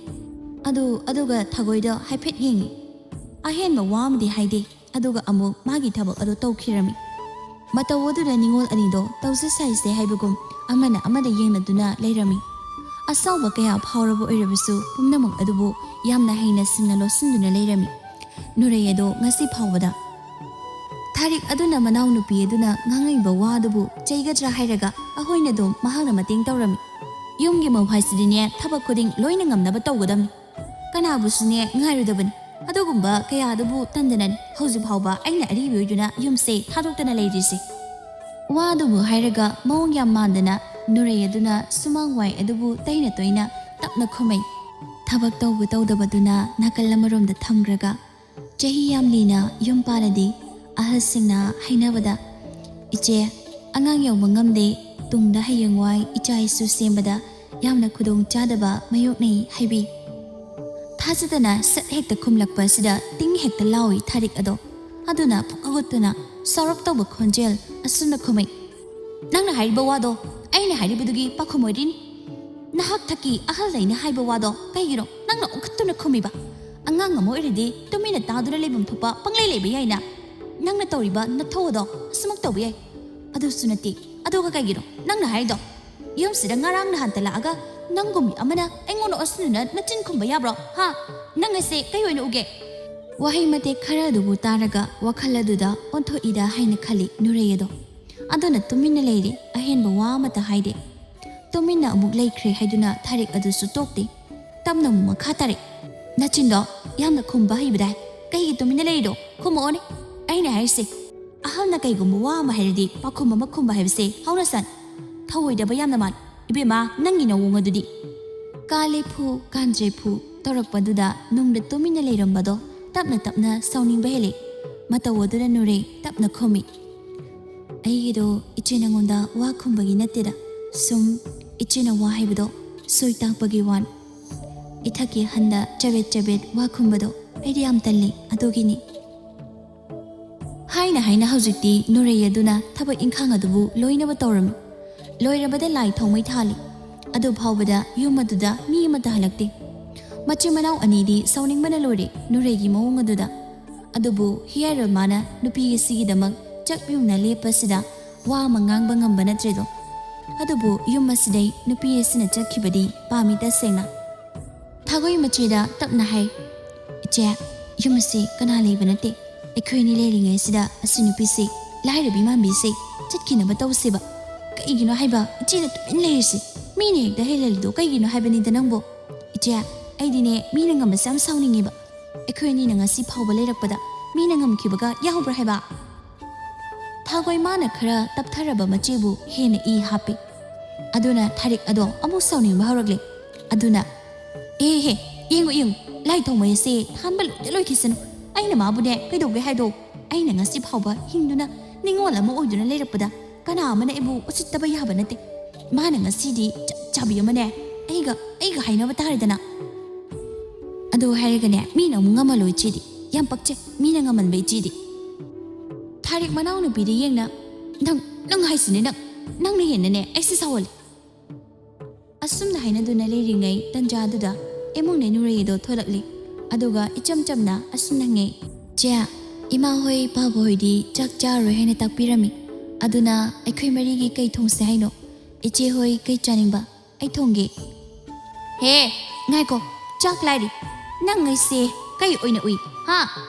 ꯑꯗꯨ, ꯑꯗꯨꯒ ꯊꯥꯒꯣꯏꯗ ꯍꯥꯏꯐꯦꯠ ꯌꯦꯡꯉꯤ꯫ ꯑꯍꯦꯟꯕ ꯋꯥ ꯑꯃꯗꯤ ꯍꯥꯏꯗꯦ꯫ ꯑꯗꯨꯒ ꯑꯃꯨꯛ ꯃꯥꯒꯤ ꯊꯕꯛ ꯑꯗꯨ ꯇꯧꯈꯤꯔꯝꯃꯤ꯫ ꯃꯇꯧ ꯑꯗꯨꯗ ꯅꯤꯉꯣꯜ ꯑꯅꯤꯗꯣ ꯇꯧꯖ ꯁꯥꯏꯁꯦ ꯍꯥꯏꯕꯒꯨꯝ ꯑꯃꯅ ꯑꯃꯗ ꯌꯦꯡꯅꯗꯨꯅ ꯂꯩꯔꯝꯃꯤ꯫ ꯑꯁꯥꯎꯕ ꯀꯌꯥ ꯐꯥꯎꯔꯕ ꯑꯣꯏꯔꯕꯁꯨ ꯄꯨꯝꯅꯃꯛ ꯑꯗꯨꯕꯨ ꯌꯥꯝꯅ ꯍꯩꯅ ꯁꯤꯡꯅ ꯂꯣꯠꯁꯤꯟꯗꯨꯅ ꯂꯩꯔꯝꯃꯤ꯫ ꯅꯨꯔꯩ ꯑꯗꯣ ꯉꯁꯤ ꯐꯥꯎꯕꯗ ꯊꯥꯔꯤꯛ ꯑꯗꯨꯅ ꯃꯅꯥꯎꯅꯨꯄꯤ ꯑꯗꯨꯅ ꯉꯥꯡꯂꯛꯏꯕ ꯋꯥ ꯑꯗꯨꯕꯨ ꯆꯩꯒꯗ꯭ꯔꯥ ꯍꯥꯏꯔꯒ ꯑꯩꯈꯣꯏꯅ ꯑꯗꯨꯝ ꯃꯍꯥꯛꯅ ꯃꯇꯦꯡ ꯇꯧꯔꯝꯃꯤ꯫ ꯌꯨꯝꯒꯤ ꯃꯧ ꯍꯥꯏꯁꯤꯗꯤꯅꯦ, ꯊꯕꯛ ꯈꯨꯗꯤꯡ ꯂꯣꯏꯅ ꯉꯝꯅꯕ ꯇꯧꯒꯗꯕꯅꯤ꯫ ꯀꯅꯥꯕꯨꯁꯨꯅꯦ ꯉꯥꯏꯔꯨꯗꯕꯅꯤ꯫ ꯑꯗꯨꯒꯨꯝꯕ ꯀꯌꯥꯗꯨꯕꯨ ꯇꯟꯗꯅꯅꯤ ꯍꯧꯖꯤꯛ ꯐꯥꯎꯕ ꯑꯩꯅ ꯑꯔꯤꯕꯤ ꯑꯣꯏꯗꯨꯅ ꯌꯨꯝꯁꯦ ꯊꯥꯗꯣꯛꯇꯅ ꯂꯩꯔꯤꯁꯦ꯫ ꯋꯥꯗꯨꯕꯨ ꯍꯥꯏꯔꯒ ꯃꯑꯣꯡ ꯌꯥꯝ ꯃꯥꯟꯗꯅ ꯅꯨꯔꯩ ꯑꯗꯨꯅ ꯁꯨꯃꯥꯡ ꯋꯥꯏ ꯑꯗꯨꯕꯨ ꯇꯩꯅ ꯇꯣꯏꯅ ꯇꯞꯅ ꯈꯨꯝꯃꯩ꯫ ꯊꯕꯛ ꯇꯧꯕ ꯇꯧꯗꯕꯗꯨꯅ ꯅꯥꯀꯜ ꯑꯃꯔꯣꯝꯗ ꯊꯝꯈ꯭ꯔꯒ, ꯆꯍꯤ ꯌꯥꯝ ꯂꯤꯅ ꯌꯨꯝ ꯄꯥꯜꯂꯗꯤ ꯑꯍꯜꯁꯤꯡꯅ ꯍꯥꯏꯅꯕꯗ, "ꯏꯆꯦ, ꯑꯉꯥꯡ ꯌꯧꯕ ꯉꯝꯗꯦ, ꯇꯨꯡꯗ ꯍꯌꯦꯡꯋꯥꯏ ꯏꯆꯥ ꯏꯁꯨ ꯁꯦꯝꯕꯗ ꯌꯥꯝꯅ ꯈꯨꯗꯣꯡ ꯆꯥꯗꯕ ꯃꯥꯌꯣꯛꯅꯩ" ꯍꯥꯏꯕꯤ꯫ ꯊꯥꯖꯗꯅ ꯁꯠ ꯍꯦꯛꯇ ꯈꯨꯝꯂꯛꯄ ꯑꯁꯤꯗ ꯇꯤꯡ ꯍꯦꯛꯇ ꯂꯥꯎꯏ ꯊꯥꯔꯤꯛ ꯑꯗꯣ꯫ ꯑꯗꯨꯅ ꯄꯨꯛ ꯍꯧꯒꯠꯇꯨꯅ ꯁꯥꯎꯔꯞ ꯇꯧꯕ ꯈꯣꯟꯖꯦꯜ ꯑꯁꯨꯝꯅ ꯈꯨꯝꯃꯩ, "ꯅꯪꯅ ꯍꯥꯏꯔꯤꯕ ꯋꯥꯗꯣ ꯑꯩꯅ ꯍꯥꯏꯔꯤꯕꯗꯨꯒꯤ ꯄꯥꯈꯨꯝ ꯑꯣꯏꯔꯤꯅꯤ꯫ ꯅꯍꯥꯛ ꯊꯛꯀꯤ ꯑꯍꯜ ꯂꯩꯅ ꯍꯥꯏꯕ ꯋꯥꯗꯣ ꯀꯩꯒꯤꯅꯣ ꯅꯪꯅ ꯑꯣꯟꯈꯠꯇꯨꯅ ꯈꯨꯝꯃꯤꯕ? ꯑꯉꯥꯡ ꯑꯃ ꯑꯣꯏꯔꯗꯤ ꯇꯨꯃꯤꯟꯅ ꯇꯥꯗꯨꯅ ꯂꯩꯐꯝ ꯊꯣꯛꯄ ꯄꯪꯂꯩ ꯂꯩꯕ ꯌꯥꯏꯅ꯫ ꯅꯪꯅ ꯇꯧꯔꯤꯕ ꯅꯊꯧ ꯑꯗꯣ ꯑꯁꯨꯃꯛ ꯇꯧꯕ ꯌꯥꯏ꯫ ꯑꯗꯨꯁꯨ ꯅꯠꯇꯦ꯫ ꯑꯗꯨꯒ ꯀꯩꯒꯤꯅꯣ ꯅꯪꯅ ꯍꯥꯏꯔꯤꯗꯣ? ꯌꯨꯝꯁꯤꯗ ꯉꯔꯥꯡ ꯅꯍꯥꯟꯇ ꯂꯥꯛꯑꯒ ꯅꯪꯒꯨꯝꯕꯤ ꯑꯃꯅ ꯑꯩꯉꯣꯟꯗ ꯑꯣꯟꯁꯤꯟꯗꯨꯅ ꯅꯆꯤꯟ ꯈꯨꯝꯕ ꯌꯥꯕ꯭ꯔꯣ? ꯍꯥ? ꯅꯪ ꯑꯁꯦ ꯀꯩ ꯑꯣꯏꯅ ꯎꯒꯦ?" ꯋꯥꯍꯩ ꯃꯇꯦꯛ ꯈꯔ ꯑꯗꯨꯕꯨ ꯇꯥꯔꯒ ꯋꯥꯈꯜ ꯑꯗꯨꯗ ꯑꯣꯟꯊꯣꯛꯏꯗ ꯍꯥꯏꯅ ꯈꯜꯂꯤ ꯅꯨꯔꯩ ꯑꯗꯣ꯫ ꯑꯗꯨꯅ ꯇꯨꯃꯤꯟꯅ ꯂꯩꯔꯦ, ꯑꯍꯦꯟꯕ ꯋꯥ ꯑꯃꯠꯇ ꯍꯥꯏꯗꯦ꯫ ꯇꯨꯃꯤꯟꯅ ꯑꯃꯨꯛ ꯂꯩꯈ꯭ꯔꯦ ꯍꯥꯏꯗꯨꯅ ꯊꯥꯔꯤꯛ ꯑꯗꯨꯁꯨ ꯇꯣꯛꯇꯦ꯫ ꯇꯞꯅ ꯑꯃꯨꯛ ꯃꯈꯥ ꯇꯥꯔꯛꯏ, "ꯅꯆꯤꯟꯗꯣ ꯌꯥꯝꯅ ꯈꯨꯝꯕ ꯍꯩꯕꯗꯥꯏ, ꯀꯩꯒꯤ ꯇꯨꯃꯤꯟꯅ ꯂꯩꯔꯤꯗꯣ? ꯈꯨꯝꯃꯛꯑꯣꯅꯦ꯫ ꯑꯩꯅ ꯍꯥꯏꯔꯤꯁꯦ, ꯑꯍꯜꯅ ꯀꯩꯒꯨꯝꯕ ꯋꯥ ꯑꯃ ꯍꯥꯏꯔꯗꯤ ꯄꯥꯈꯨꯝ ꯑꯃ ꯈꯨꯝꯕ ꯍꯥꯏꯕꯁꯦ ꯍꯧꯅꯁꯥꯅꯤ꯫ ꯊꯧꯑꯣꯏꯗꯕ ꯌꯥꯝꯅ ꯃꯥꯜꯂꯤ꯫ ꯏꯕꯦꯝꯃ, ꯅꯪꯒꯤ ꯅꯑꯣꯡ ꯑꯗꯨꯗꯤ!" ꯀꯥꯂꯦ ꯐꯨ, ꯀꯥꯟꯖꯦ ꯐꯨ ꯇꯧꯔꯛꯄꯗꯨꯗ ꯅꯨꯡꯗ ꯇꯨꯃꯤꯟꯅ ꯂꯩꯔꯝꯕꯗꯣ ꯇꯞꯅ ꯇꯞꯅ ꯁꯥꯎꯅꯤꯡꯕ ꯍꯦꯜꯂꯛꯏ꯫ ꯃꯇꯧ ꯑꯗꯨꯅ ꯅꯨꯔꯩ ꯇꯞꯅ ꯈꯨꯝꯃꯤ, "ꯑꯩꯒꯤꯗꯣ ꯏꯆꯦ ꯅꯉꯣꯟꯗ ꯋꯥ ꯈꯨꯝꯕꯒꯤ ꯅꯠꯇꯦꯗ, ꯁꯨꯝ ꯏꯆꯦꯅ ꯋꯥ ꯍꯥꯏꯕꯗꯣ ꯁꯣꯏ ꯇꯥꯛꯄꯒꯤ ꯋꯥꯅꯤ꯫ ꯏꯊꯛꯀꯤ ꯑꯍꯟꯗ ꯆꯕꯦꯠ ꯆꯕꯦꯠ ꯋꯥ ꯈꯨꯝꯕꯗꯣ ꯑꯩꯗꯤ ꯌꯥꯝ ꯇꯜꯂꯤ, ꯑꯗꯨꯒꯤꯅꯤ꯫" ꯍꯥꯏꯅ ꯍꯥꯏꯅ ꯍꯧꯖꯤꯛꯇꯤ ꯅꯨꯔꯩ ꯑꯗꯨꯅ ꯊꯕꯛ ꯏꯪꯈꯥꯡ ꯑꯗꯨꯕꯨ ꯂꯣꯏꯅꯕ ꯇꯧꯔꯝꯃꯤ꯫ ꯂꯣꯏꯔꯕꯗ ꯂꯥꯏ ꯊꯥꯎꯃꯩ ꯊꯥꯜꯂꯤ꯫ ꯑꯗꯨ ꯐꯥꯎꯕꯗ ꯌꯨꯝ ꯑꯗꯨꯗ ꯃꯤ ꯑꯃꯠꯇ ꯍꯜꯂꯛꯇꯦ꯫ ꯃꯆꯤꯟ ꯃꯅꯥꯎ ꯑꯅꯤꯗꯤ ꯁꯥꯎꯅꯤꯡꯕꯅ ꯂꯣꯏꯔꯦ ꯅꯨꯔꯩꯒꯤ ꯃꯑꯣꯡ ꯑꯗꯨꯗ꯫ ꯑꯗꯨꯕꯨ ꯍꯤꯌꯥꯏꯔꯣꯜ ꯃꯥꯅ ꯅꯨꯄꯤ ꯑꯁꯤꯒꯤꯗꯃꯛ ꯆꯞ ꯌꯨꯡꯅ ꯂꯦꯞꯄꯁꯤꯗ ꯋꯥ ꯑꯃ ꯉꯥꯡꯕ ꯉꯝꯕ ꯅꯠꯇ꯭ꯔꯦꯗꯣ꯫ ꯑꯗꯨꯕꯨ ꯌꯨꯝ ꯑꯁꯤꯗꯩ ꯅꯨꯄꯤ ꯑꯁꯤꯅ ꯆꯠꯈꯤꯕꯗꯤ ꯄꯥꯝꯃꯤ ꯇꯁꯦꯡꯅ꯫ ꯊꯥꯒꯣꯏ ꯃꯆꯦꯗ ꯇꯞꯅ ꯍꯥꯏ, "ꯏꯆꯦ, ꯌꯨꯝ ꯑꯁꯤ ꯀꯅꯥ ꯂꯩꯕ ꯅꯠꯇꯦ꯫ ꯑꯩꯈꯣꯏ ꯑꯅꯤ ꯂꯩꯔꯤꯉꯩꯁꯤꯗ ꯑꯁꯤ ꯅꯨꯄꯤꯁꯤ, ꯂꯥꯏꯔꯕꯤ ꯃꯥꯟꯕꯤꯁꯤ ꯆꯠꯈꯤꯅꯕ ꯇꯧꯁꯦꯕ꯫ ꯀꯩꯒꯤꯅꯣ ꯍꯥꯏꯕ ꯏꯆꯦꯅ ꯇꯨꯃꯤꯟ ꯂꯩꯔꯤꯁꯤ? ꯃꯤꯅ ꯍꯦꯛꯇ ꯍꯦꯜꯍꯜꯂꯤꯗꯣ ꯀꯩꯒꯤꯅꯣ ꯍꯥꯏꯕꯅꯤꯗ ꯅꯪꯕꯨ꯫ ꯏꯆꯦ, ꯑꯩꯗꯤꯅꯦ ꯃꯤꯅ ꯉꯝꯕꯁꯦ ꯌꯥꯝ ꯁꯥꯎꯅꯤꯡꯉꯦꯕ꯫ ꯑꯩꯈꯣꯏ ꯑꯅꯤꯅ ꯉꯁꯤ ꯐꯥꯎꯕ ꯂꯩꯔꯛꯄꯗ ꯃꯤꯅ ꯉꯝꯈꯤꯕꯒ ꯌꯥꯎꯕ꯭ꯔꯥ ꯍꯥꯏꯕ? ꯊꯥꯒꯣꯏ ꯃꯥꯅ ꯈꯔ ꯇꯞꯊꯔꯕ ꯃꯆꯦꯕꯨ ꯍꯦꯟꯅ ꯏ ꯍꯥꯞꯄꯤ꯫ ꯑꯗꯨꯅ ꯊꯥꯔꯤꯛ ꯑꯗꯣ ꯑꯃꯨꯛ ꯁꯥꯎꯅꯤꯡꯕ ꯍꯧꯔꯛꯂꯦ꯫ ꯑꯗꯨꯅ, "ꯑꯦ ꯍꯦ, ꯌꯦꯡꯉꯨ ꯌꯦꯡꯉꯨ, ꯂꯥꯏ ꯊꯣꯡꯃꯩ ꯑꯁꯦ ꯊꯥꯟꯕ ꯂꯣꯏꯗ ꯂꯣꯏꯈꯤꯁꯅꯨ꯫ ꯑꯩꯅ ꯃꯥꯕꯨꯅꯦ ꯀꯩꯗꯧꯒꯦ ꯍꯥꯏꯗꯣ? ꯑꯩꯅ ꯉꯁꯤ ꯐꯥꯎꯕ ꯍꯤꯡꯗꯨꯅ ꯅꯤꯡꯉꯣꯜ ꯑꯃ ꯑꯣꯏꯗꯨꯅ ꯂꯩꯔꯛꯄꯗ ꯀꯅꯥ ꯑꯃꯅ ꯑꯩꯕꯨ ꯎꯁꯤꯠꯇꯕ ꯌꯥꯕ ꯅꯠꯇꯦ꯫ ꯃꯥꯅ ꯉꯁꯤꯗꯤ ꯆꯞ ꯆꯥꯕꯤ ꯑꯃꯅꯦ ꯑꯩꯒ, ꯑꯩꯒ ꯍꯥꯏꯅꯕ ꯇꯥꯔꯦꯗꯅ꯫ ꯑꯗꯨ ꯍꯥꯏꯔꯒꯅꯦ ꯃꯤꯅ ꯑꯃꯨꯛ ꯉꯝꯍꯜꯂꯣ ꯏꯆꯦꯗꯤ꯫ ꯌꯥꯝ ꯄꯛꯆꯩ ꯃꯤꯅ ꯉꯝꯍꯟꯕ ꯏꯆꯦꯗꯤ꯫" ꯊꯥꯔꯤꯛ ꯃꯅꯥꯎꯅꯨꯄꯤꯗ ꯌꯦꯡꯅ, "ꯅꯪ, ꯅꯪ ꯍꯥꯏꯁꯤꯅꯦ ꯅꯪ, ꯅꯪꯅ ꯍꯦꯟꯅꯅꯦ ꯑꯩꯁꯦ ꯁꯥꯎꯍꯜꯂꯤ꯫" ꯑꯁꯨꯝꯅ ꯍꯥꯏꯅꯗꯨꯅ ꯂꯩꯔꯤꯉꯩ ꯇꯟꯖꯥꯗꯨꯗ ꯏꯃꯨꯡꯅꯦ ꯅꯨꯔꯩꯗꯣ ꯊꯣꯛꯂꯛꯂꯤ꯫ ꯑꯗꯨꯒ ꯏꯆꯝ ꯆꯝꯅ ꯑꯁꯨꯝꯅ ꯍꯪꯉꯦ, "ꯆꯦ, ꯏꯃꯥ ꯍꯣꯏ ꯄꯥꯕ ꯍꯣꯏꯗꯤ ꯆꯥꯛ ꯆꯥꯔꯣꯏ ꯍꯥꯏꯅ ꯇꯥꯛꯄꯤꯔꯝꯃꯤ꯫ ꯑꯗꯨꯅ ꯑꯩꯈꯣꯏ ꯃꯔꯤꯒꯤ ꯀꯩ ꯊꯣꯡꯁꯦ ꯍꯥꯏꯅꯣ? ꯏꯆꯦ ꯍꯣꯏ ꯀꯩ ꯆꯥꯅꯤꯡꯕ? ꯑꯩ ꯊꯣꯡꯒꯦ꯫" "ꯍꯦ, ꯉꯥꯏꯈꯣ, ꯆꯥꯛ ꯂꯥꯏꯔꯤ꯫ ꯅꯪ ꯑꯩꯁꯦ ꯀꯩ ꯑꯣꯏꯅ ꯎꯏ? ꯍꯥ?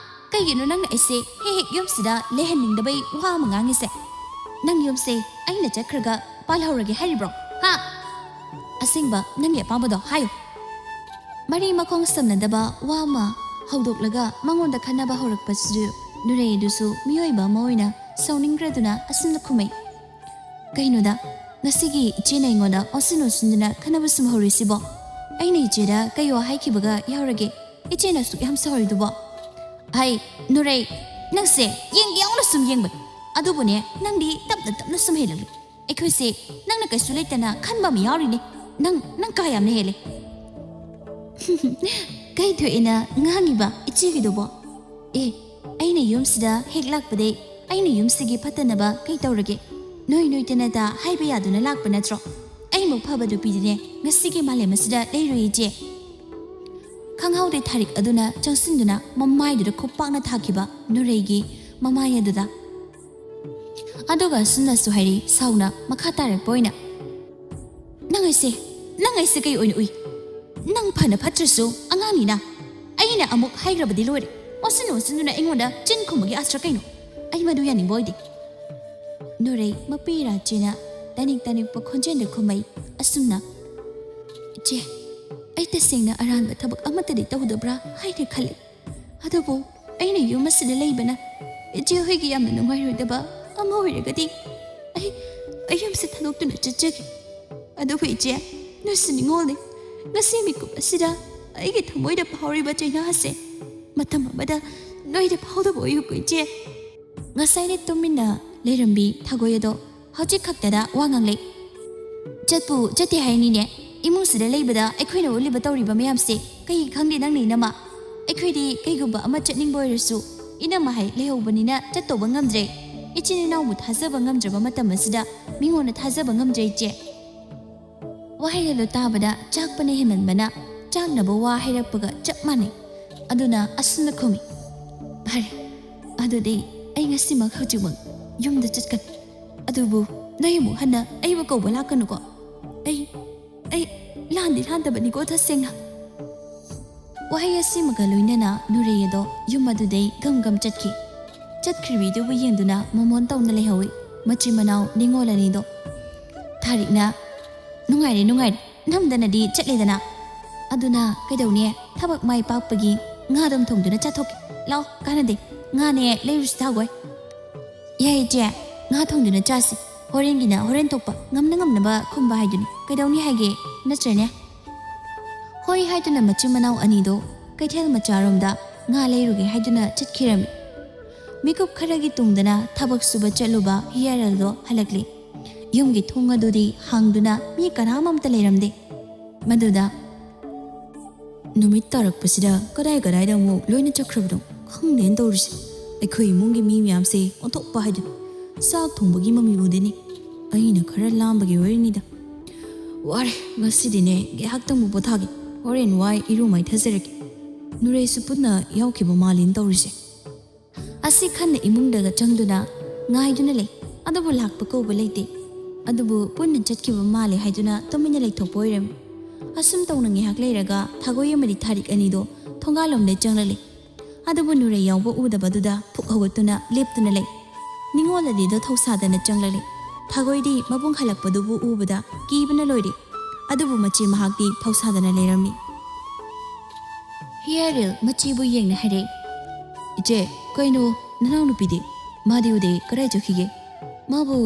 ꯀꯩꯒꯤꯅꯣ ꯅꯪꯅ ꯑꯩꯁꯦ ꯍꯦꯛ ꯍꯦꯛ ꯌꯨꯝꯁꯤꯗ ꯂꯩꯍꯟꯅꯤꯡꯗꯕꯩ ꯋꯥ ꯑꯃ ꯉꯥꯡꯉꯤꯁꯦ? ꯅꯪ ꯌꯨꯝꯁꯦ ꯑꯩꯅ ꯆꯠꯈ꯭ꯔꯒ ꯄꯥꯜꯍꯧꯔꯒꯦ ꯍꯥꯏꯔꯤꯕ꯭ꯔꯣ? ꯍꯥ? ꯑꯁꯦꯡꯕ ꯅꯪꯒꯤ ꯑꯄꯥꯝꯕꯗꯣ ꯍꯥꯏꯌꯨ꯫" ꯃꯔꯤ ꯃꯈꯣꯡ ꯁꯝꯅꯗꯕ ꯋꯥ ꯑꯃ ꯍꯧꯗꯣꯛꯂꯒ ꯃꯉꯣꯟꯗ ꯈꯟꯅꯕ ꯍꯧꯔꯛꯄꯁꯤꯗ ꯅꯨꯔꯩ ꯑꯗꯨꯁꯨ ꯃꯤꯑꯣꯏꯕ ꯑꯃ ꯑꯣꯏꯅ ꯁꯥꯎꯅꯤꯡꯈ꯭ꯔꯗꯨꯅ ꯑꯁꯨꯝꯅ ꯈꯨꯝꯃꯩ, "ꯀꯩꯅꯣꯗ, ꯉꯁꯤꯒꯤ ꯏꯆꯦꯅ ꯑꯩꯉꯣꯟꯗ ꯑꯣꯟꯁꯤꯟ ꯑꯣꯟꯁꯤꯟꯗꯨꯅ ꯈꯟꯅꯕ ꯁꯨꯝ ꯍꯧꯔꯤꯁꯤꯕꯣ? ꯑꯩꯅ ꯏꯆꯦꯗ ꯀꯩ ꯋꯥ ꯍꯥꯏꯈꯤꯕꯒ ꯌꯥꯎꯔꯒꯦ ꯏꯆꯦꯅ ꯑꯁꯨꯛ ꯌꯥꯝ ꯁꯥꯎꯔꯤꯗꯨꯕꯣ?" "ꯍꯩ, ꯅꯨꯔꯩ, ꯅꯪꯁꯦ ꯌꯦꯡꯗꯤ ꯌꯥꯎꯅ ꯁꯨꯝ ꯌꯦꯡꯕ꯫ ꯑꯗꯨꯕꯨꯅꯦ, ꯅꯪꯗꯤ ꯇꯞꯅ ꯇꯞꯅ ꯁꯨꯝ ꯍꯦꯜꯂꯛꯂꯤ꯫ ꯑꯩꯈꯣꯏꯁꯦ ꯅꯪꯅ ꯀꯩꯁꯨ ꯂꯩꯇꯅ ꯈꯟꯕ ꯑꯃ ꯌꯥꯎꯔꯤꯅꯦ꯫ ꯅꯪ, ꯅꯪ ꯀꯥ ꯌꯥꯝꯅ ꯍꯦꯜꯂꯦ꯫" "ꯀꯩ ꯊꯣꯛꯑꯦꯅ ꯉꯥꯡꯉꯤꯕ ꯏꯆꯦꯒꯤꯗꯨꯕꯣ? ꯑꯦ, ꯑꯩꯅ ꯌꯨꯝꯁꯤꯗ ꯍꯦꯛ ꯂꯥꯛꯄꯗꯩ ꯑꯩꯅ ꯌꯨꯝꯁꯤꯒꯤ ꯐꯠꯇꯅꯕ ꯀꯩ ꯇꯧꯔꯒꯦ? ꯅꯣꯏ ꯅꯣꯏꯇꯅꯗ ꯍꯥꯏꯕ ꯌꯥꯗꯨꯅ ꯂꯥꯛꯄ ꯅꯠꯇ꯭ꯔꯣ? ꯑꯩꯃꯨꯛ ꯐꯕ ꯅꯨꯄꯤꯗꯤꯅꯦ ꯉꯁꯤꯒꯤ ꯃꯥꯂꯦꯝ ꯑꯁꯤꯗ ꯂꯩꯔꯣꯏ ꯏꯆꯦ꯫" ꯈꯪꯍꯧꯗꯦ ꯊꯥꯔꯤꯛ ꯑꯗꯨꯅ ꯆꯪꯁꯤꯟꯗꯨꯅ ꯃꯃꯥꯏꯗꯨꯗ ꯈꯨꯄꯥꯛꯅ ꯊꯥꯈꯤꯕ ꯅꯨꯔꯩꯒꯤ ꯃꯃꯥꯏ ꯑꯗꯨꯗ꯫ ꯑꯗꯨꯒ ꯑꯁꯨꯝꯅꯁꯨ ꯍꯥꯏꯔꯤ ꯁꯥꯎꯅ ꯃꯈꯥ ꯇꯥꯔꯛꯄ ꯑꯣꯏꯅ, "ꯅꯪ ꯑꯩꯁꯦ, ꯅꯪ ꯑꯩꯁꯦ ꯀꯩ ꯑꯣꯏꯅ ꯎꯏ? ꯅꯪ ꯐꯅ ꯐꯠꯇ꯭ꯔꯁꯨ ꯑꯉꯥꯡꯅꯤꯅ꯫ ꯑꯩꯅ ꯑꯃꯨꯛ ꯍꯥꯏꯈ꯭ꯔꯕꯗꯤ ꯂꯣꯏꯔꯦ꯫ ꯑꯣꯟꯁꯤꯟ ꯑꯣꯟꯁꯤꯟꯗꯨꯅ ꯑꯩꯉꯣꯟꯗ ꯆꯤꯟ ꯈꯨꯝꯕꯒꯤ ꯑꯁ꯭ꯔ ꯀꯩꯅꯣ? ꯑꯩ ꯃꯗꯨ ꯌꯥꯅꯤꯡꯕ ꯑꯣꯏꯗꯦ꯫" ꯅꯨꯔꯩ ꯃꯄꯤ ꯏꯔꯥ ꯆꯦꯅ ꯇꯥꯅꯤꯡ ꯇꯥꯅꯤꯡꯕ ꯈꯣꯟꯖꯦꯜꯗ ꯈꯨꯝꯃꯩ ꯑꯁꯨꯝꯅ, "ꯏꯆꯦ, ꯑꯩ ꯇꯁꯦꯡꯅ ꯑꯔꯥꯟꯕ ꯊꯕꯛ ꯑꯃꯠꯇꯗꯤ ꯇꯧꯗꯕ꯭ꯔꯥ ꯍꯥꯏꯅ ꯈꯜꯂꯤ꯫ ꯑꯗꯨꯕꯨ ꯑꯩꯅ ꯌꯨꯝ ꯑꯁꯤꯗ ꯂꯩꯕꯅ ꯏꯆꯦ ꯍꯣꯏꯒꯤ ꯌꯥꯝꯅ ꯅꯨꯡꯉꯥꯏꯔꯣꯏꯗꯕ ꯑꯃ ꯑꯣꯏꯔꯒꯗꯤ ꯑꯩ, ꯑꯩ ꯌꯨꯝꯁꯦ ꯊꯥꯗꯣꯛꯇꯨꯅ ꯆꯠꯆꯒꯦ꯫ ꯑꯗꯨꯕꯨ ꯏꯆꯦ, ꯅꯣꯏꯁꯨ ꯅꯤꯡꯉꯣꯜꯅꯤ꯫ ꯉꯁꯤ ꯃꯤꯀꯨꯞ ꯑꯁꯤꯗ ꯑꯩꯒꯤ ꯊꯃꯣꯏꯗ ꯐꯥꯎꯔꯤꯕ ꯆꯩꯅꯥ ꯑꯁꯦ ꯃꯇꯝ ꯑꯃꯗ ꯅꯣꯏꯗ ꯐꯥꯎꯗꯕ ꯑꯣꯏꯌꯨꯀꯣ ꯏꯆꯦ꯫" ꯉꯁꯥꯏꯅ ꯇꯨꯃꯤꯟꯅ ꯂꯩꯔꯝꯕꯤ ꯊꯥꯒꯣꯏ ꯑꯗꯣ ꯍꯧꯖꯤꯛ ꯈꯛꯇꯗ ꯋꯥ ꯉꯥꯡꯂꯛꯏ꯫ "ꯆꯠꯄꯨ ꯆꯠꯇꯦ ꯍꯥꯏꯅꯤꯅꯦ꯫ ꯏꯃꯨꯡꯁꯤꯗ ꯂꯩꯕꯗ ꯑꯩꯈꯣꯏꯅ ꯎꯠꯂꯤꯕ ꯇꯧꯔꯤꯕ ꯃꯌꯥꯝꯁꯦ ꯀꯩ ꯈꯪꯗꯦ ꯅꯪꯅ ꯏꯅꯝꯃ? ꯑꯩꯈꯣꯏꯗꯤ ꯀꯩꯒꯨꯝꯕ ꯑꯃ ꯆꯠꯅꯤꯡꯕ ꯑꯣꯏꯔꯁꯨ ꯏꯅꯝꯃ ꯍꯥꯏ ꯂꯩꯍꯧꯕꯅꯤꯅ ꯆꯠꯇꯧꯕ ꯉꯝꯗ꯭ꯔꯦ꯫ ꯏꯆꯤꯟ ꯏꯅꯥꯎꯕꯨ ꯊꯥꯖꯕ ꯉꯝꯗ꯭ꯔꯕ ꯃꯇꯝ ꯑꯁꯤꯗ ꯃꯤꯉꯣꯟꯗ ꯊꯥꯖꯕ ꯉꯝꯗ꯭ꯔꯦ ꯏꯆꯦ꯫" ꯋꯥꯍꯩ ꯑꯗꯨ ꯇꯥꯕꯗ ꯆꯥꯛꯄꯅ ꯍꯦꯟꯃꯟꯕꯅ ꯆꯥꯛꯅꯕ ꯋꯥ ꯍꯥꯏꯔꯛꯄꯒ ꯆꯞ ꯃꯥꯟꯅꯩ꯫ ꯑꯗꯨꯅ ꯑꯁꯨꯝꯅ ꯈꯨꯝꯃꯤ, "ꯐꯔꯦ, ꯑꯗꯨꯗꯤ ꯑꯩ ꯉꯁꯤꯃꯛ ꯍꯧꯖꯤꯛꯃꯛ ꯌꯨꯝꯗ ꯆꯠꯀꯅꯤ꯫ ꯑꯗꯨꯕꯨ ꯅꯣꯏ ꯑꯃꯨꯛ ꯍꯟꯅ ꯑꯩꯕꯨ ꯀꯧꯕ ꯂꯥꯛꯀꯅꯨꯀꯣ꯫ ꯑꯩ, ꯑꯩ ꯂꯥꯟꯗꯤ ꯂꯥꯟꯗꯕꯅꯤꯀꯣ ꯇꯁꯦꯡꯅ꯫" ꯋꯥꯍꯩ ꯑꯁꯤꯃꯒ ꯂꯣꯏꯅꯅ ꯅꯨꯔꯩ ꯑꯗꯣ ꯌꯨꯝ ꯑꯗꯨꯗꯩ ꯒꯝ ꯒꯝ ꯆꯠꯈꯤ꯫ ꯆꯠꯈ꯭ꯔꯤꯕꯤꯗꯨꯕꯨ ꯌꯦꯡꯗꯨꯅ ꯃꯣꯃꯣꯟ ꯇꯧꯅ ꯂꯩꯍꯧꯏ ꯃꯆꯤꯟ ꯃꯅꯥꯎ ꯅꯤꯉꯣꯜ ꯑꯅꯤꯗꯣ꯫ ꯊꯥꯔꯤꯛꯅ, "ꯅꯨꯡꯉꯥꯏꯔꯦ, ꯅꯨꯡꯉꯥꯏꯔꯦ, ꯅꯝꯗꯅꯗꯤ ꯆꯠꯂꯦꯗꯅ꯫ ꯑꯗꯨꯅ ꯀꯩꯗꯧꯅꯤ, ꯊꯕꯛ ꯃꯥꯏ ꯄꯥꯛꯄꯒꯤ ꯉꯥꯗꯣ ꯊꯣꯡꯗꯨꯅ ꯆꯥꯊꯣꯛꯀꯦ꯫ ꯂꯥꯛꯑꯣ, ꯀꯥꯟꯅꯗꯦ, ꯉꯥꯅꯦ ꯂꯩꯔꯨꯁꯤ ꯊꯥꯒꯣꯏ꯫" "ꯌꯥꯏ ꯏꯆꯦ, ꯉꯥ ꯊꯣꯡꯗꯨꯅ ꯆꯥꯁꯤ꯫ ꯍꯣꯔꯦꯟꯒꯤꯅ ꯍꯣꯔꯦꯟ ꯊꯣꯛꯄ, ꯉꯝꯅ ꯉꯝꯅꯕ ꯈꯨꯝꯕ ꯍꯥꯏꯗꯨꯅꯤ꯫ ꯀꯩꯗꯧꯅꯤ ꯍꯥꯏꯒꯦ, ꯅꯠꯇ꯭ꯔꯅꯦ?" ꯍꯣꯏ ꯍꯥꯏꯗꯨꯅ ꯃꯆꯤꯟ ꯃꯅꯥꯎ ꯑꯅꯤꯗꯣ ꯀꯩꯊꯦꯜ ꯃꯆꯥꯔꯣꯝꯗ ꯉꯥ ꯂꯩꯔꯨꯒꯦ ꯍꯥꯏꯗꯨꯅ ꯆꯠꯈꯤꯔꯝꯃꯤ꯫ ꯃꯤꯀꯨꯞ ꯈꯔꯒꯤ ꯇꯨꯡꯗꯅ ꯊꯕꯛ ꯁꯨꯕ ꯆꯠꯂꯨꯕ ꯍꯤꯌꯥꯔꯦꯜꯗꯣ ꯍꯜꯂꯛꯂꯤ꯫ ꯌꯨꯝꯒꯤ ꯊꯣꯡ ꯑꯗꯨꯗꯤ ꯍꯥꯡꯗꯨꯅ ꯃꯤ ꯀꯅꯥꯝ ꯑꯝꯇ ꯂꯩꯔꯝꯗꯦ꯫ ꯃꯗꯨꯗ, "ꯅꯨꯃꯤꯠ ꯇꯥꯔꯛꯄꯁꯤꯗ ꯀꯗꯥꯏ ꯀꯗꯥꯏꯗ ꯑꯃꯨꯛ ꯂꯣꯏꯅ ꯆꯠꯈ꯭ꯔꯕꯅꯣ ꯈꯪꯗꯦꯅ ꯇꯧꯔꯤꯁꯦ꯫ ꯑꯩꯈꯣꯏ ꯏꯃꯨꯡꯒꯤ ꯃꯤ ꯃꯌꯥꯝꯁꯦ ꯑꯣꯟꯊꯣꯛꯄ ꯍꯥꯏꯗꯨꯅꯤ꯫ ꯆꯥꯛ ꯊꯣꯡꯕꯒꯤ ꯃꯃꯤ ꯎꯗꯦꯅꯦ꯫ ꯑꯩꯅ ꯈꯔ ꯂꯥꯝꯕꯒꯤ ꯑꯣꯏꯔꯅꯤꯗ꯫ ꯋꯥꯔꯦ, ꯉꯁꯤꯗꯤꯅꯦ ꯉꯥꯏꯍꯥꯛꯇꯪꯕꯨ ꯄꯣꯊꯥꯒꯦ꯫ ꯍꯣꯔꯦꯟ ꯋꯥꯏ ꯏꯔꯨ ꯃꯥꯏꯊꯖꯔꯒꯦ꯫ ꯅꯨꯔꯩꯁꯨ ꯄꯨꯟꯅ ꯌꯥꯎꯈꯤꯕ ꯃꯥꯜꯂꯤꯅ ꯇꯧꯔꯤꯁꯦ꯫" ꯑꯁꯤ ꯈꯟꯅ ꯏꯃꯨꯡꯗꯒ ꯆꯪꯗꯨꯅ ꯉꯥꯏꯗꯨꯅ ꯂꯩ꯫ ꯑꯗꯨꯕꯨ ꯂꯥꯛꯄ ꯀꯧꯕ ꯂꯩꯇꯦ꯫ ꯑꯗꯨꯕꯨ ꯄꯨꯟꯅ ꯆꯠꯈꯤꯕ ꯃꯥꯜꯂꯦ ꯍꯥꯏꯗꯨꯅ ꯇꯨꯃꯤꯟꯅ ꯂꯩꯊꯣꯛꯄ ꯑꯣꯏꯔꯝꯃꯤ꯫ ꯑꯁꯨꯝ ꯇꯧꯅ ꯉꯥꯏꯍꯥꯛ ꯂꯩꯔꯒ ꯊꯥꯒꯣꯏ ꯑꯃꯗꯤ ꯊꯥꯔꯤꯛ ꯑꯅꯤꯗꯣ ꯊꯣꯡꯒꯥꯜꯂꯣꯝꯗ ꯆꯪꯂꯛꯂꯦ꯫ ꯑꯗꯨꯕꯨ ꯅꯨꯔꯩ ꯌꯥꯎꯕ ꯎꯗꯕꯗꯨꯗ ꯐꯨꯛ ꯍꯧꯒꯠꯇꯨꯅ ꯂꯦꯞꯇꯨꯅ ꯂꯩ꯫ ꯅꯤꯉꯣꯜ ꯑꯅꯤꯗꯣ ꯊꯧꯁꯥꯗꯅ ꯆꯪꯂꯛꯂꯦ꯫ ꯊꯥꯒꯣꯏꯗꯤ ꯃꯕꯨꯡ ꯍꯜꯂꯛꯄꯗꯨꯕꯨ ꯎꯕꯗ ꯀꯤꯕꯅ ꯂꯣꯏꯔꯦ꯫ ꯑꯗꯨꯕꯨ ꯃꯆꯦ ꯃꯍꯥꯛꯇꯤ ꯊꯧꯁꯥꯗꯅ ꯂꯩꯔꯝꯃꯤ꯫ ꯍꯤꯌꯥꯔꯦꯜ ꯃꯆꯦꯕꯨ ꯌꯦꯡꯅ ꯍꯥꯏꯔꯛꯏ, "ꯏꯆꯦ, ꯀꯩꯅꯣ, ꯅꯅꯥꯎꯅꯨꯄꯤꯗꯤ? ꯃꯥꯗꯤ ꯎꯗꯦ, ꯀꯗꯥꯏ ꯆꯠꯈꯤꯒꯦ?" "ꯃꯥꯕꯨ,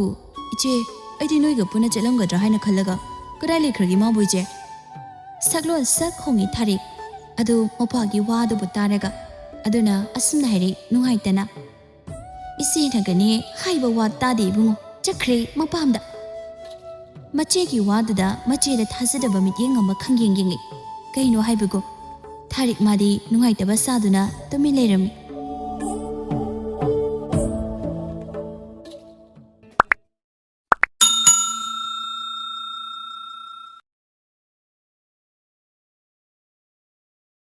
ꯏꯆꯦ, ꯑꯩꯗꯤ ꯅꯣꯏꯒ ꯄꯨꯟꯅ ꯆꯠꯂꯝꯒꯗ꯭ꯔꯥ ꯍꯥꯏꯅ ꯈꯜꯂꯒ, ꯀꯗꯥꯏ ꯂꯩꯈ꯭ꯔꯒꯦ ꯃꯥꯕꯨ, ꯏꯆꯦ?" ꯁꯛꯂꯣꯟ ꯁꯛ ꯍꯣꯡꯉꯤ ꯊꯥꯔꯤꯛ꯫ ꯑꯗꯨ ꯃꯄꯥꯒꯤ ꯋꯥꯗꯨꯕꯨ ꯇꯥꯔꯒ ꯑꯗꯨꯅ ꯑꯁꯨꯝꯅ ꯍꯥꯏꯔꯛꯏ ꯅꯨꯡꯉꯥꯏꯇꯅ, "ꯏꯆꯦꯅꯒꯅꯦ ꯍꯥꯏꯕ ꯋꯥ ꯇꯥꯗꯦ ꯏꯕꯨꯡꯉꯣ, ꯆꯠꯈ꯭ꯔꯦ ꯃꯄꯥꯝꯗ꯫" ꯃꯆꯦꯒꯤ ꯋꯥꯗꯨꯗ ꯃꯆꯦꯗ ꯊꯥꯖꯗꯕ ꯃꯤꯠꯌꯦꯡ ꯑꯃ ꯈꯪꯌꯦꯡ ꯌꯦꯡꯉꯤ꯫ ꯀꯩꯅꯣ ꯍꯥꯏꯕꯒꯨꯝ ꯊꯥꯔꯤꯛ ꯃꯥꯗꯤ ꯅꯨꯡꯉꯥꯏꯇꯕ ꯁꯥꯗꯨꯅ ꯇꯨꯃꯤꯟ ꯂꯩꯔꯝꯃꯤ꯫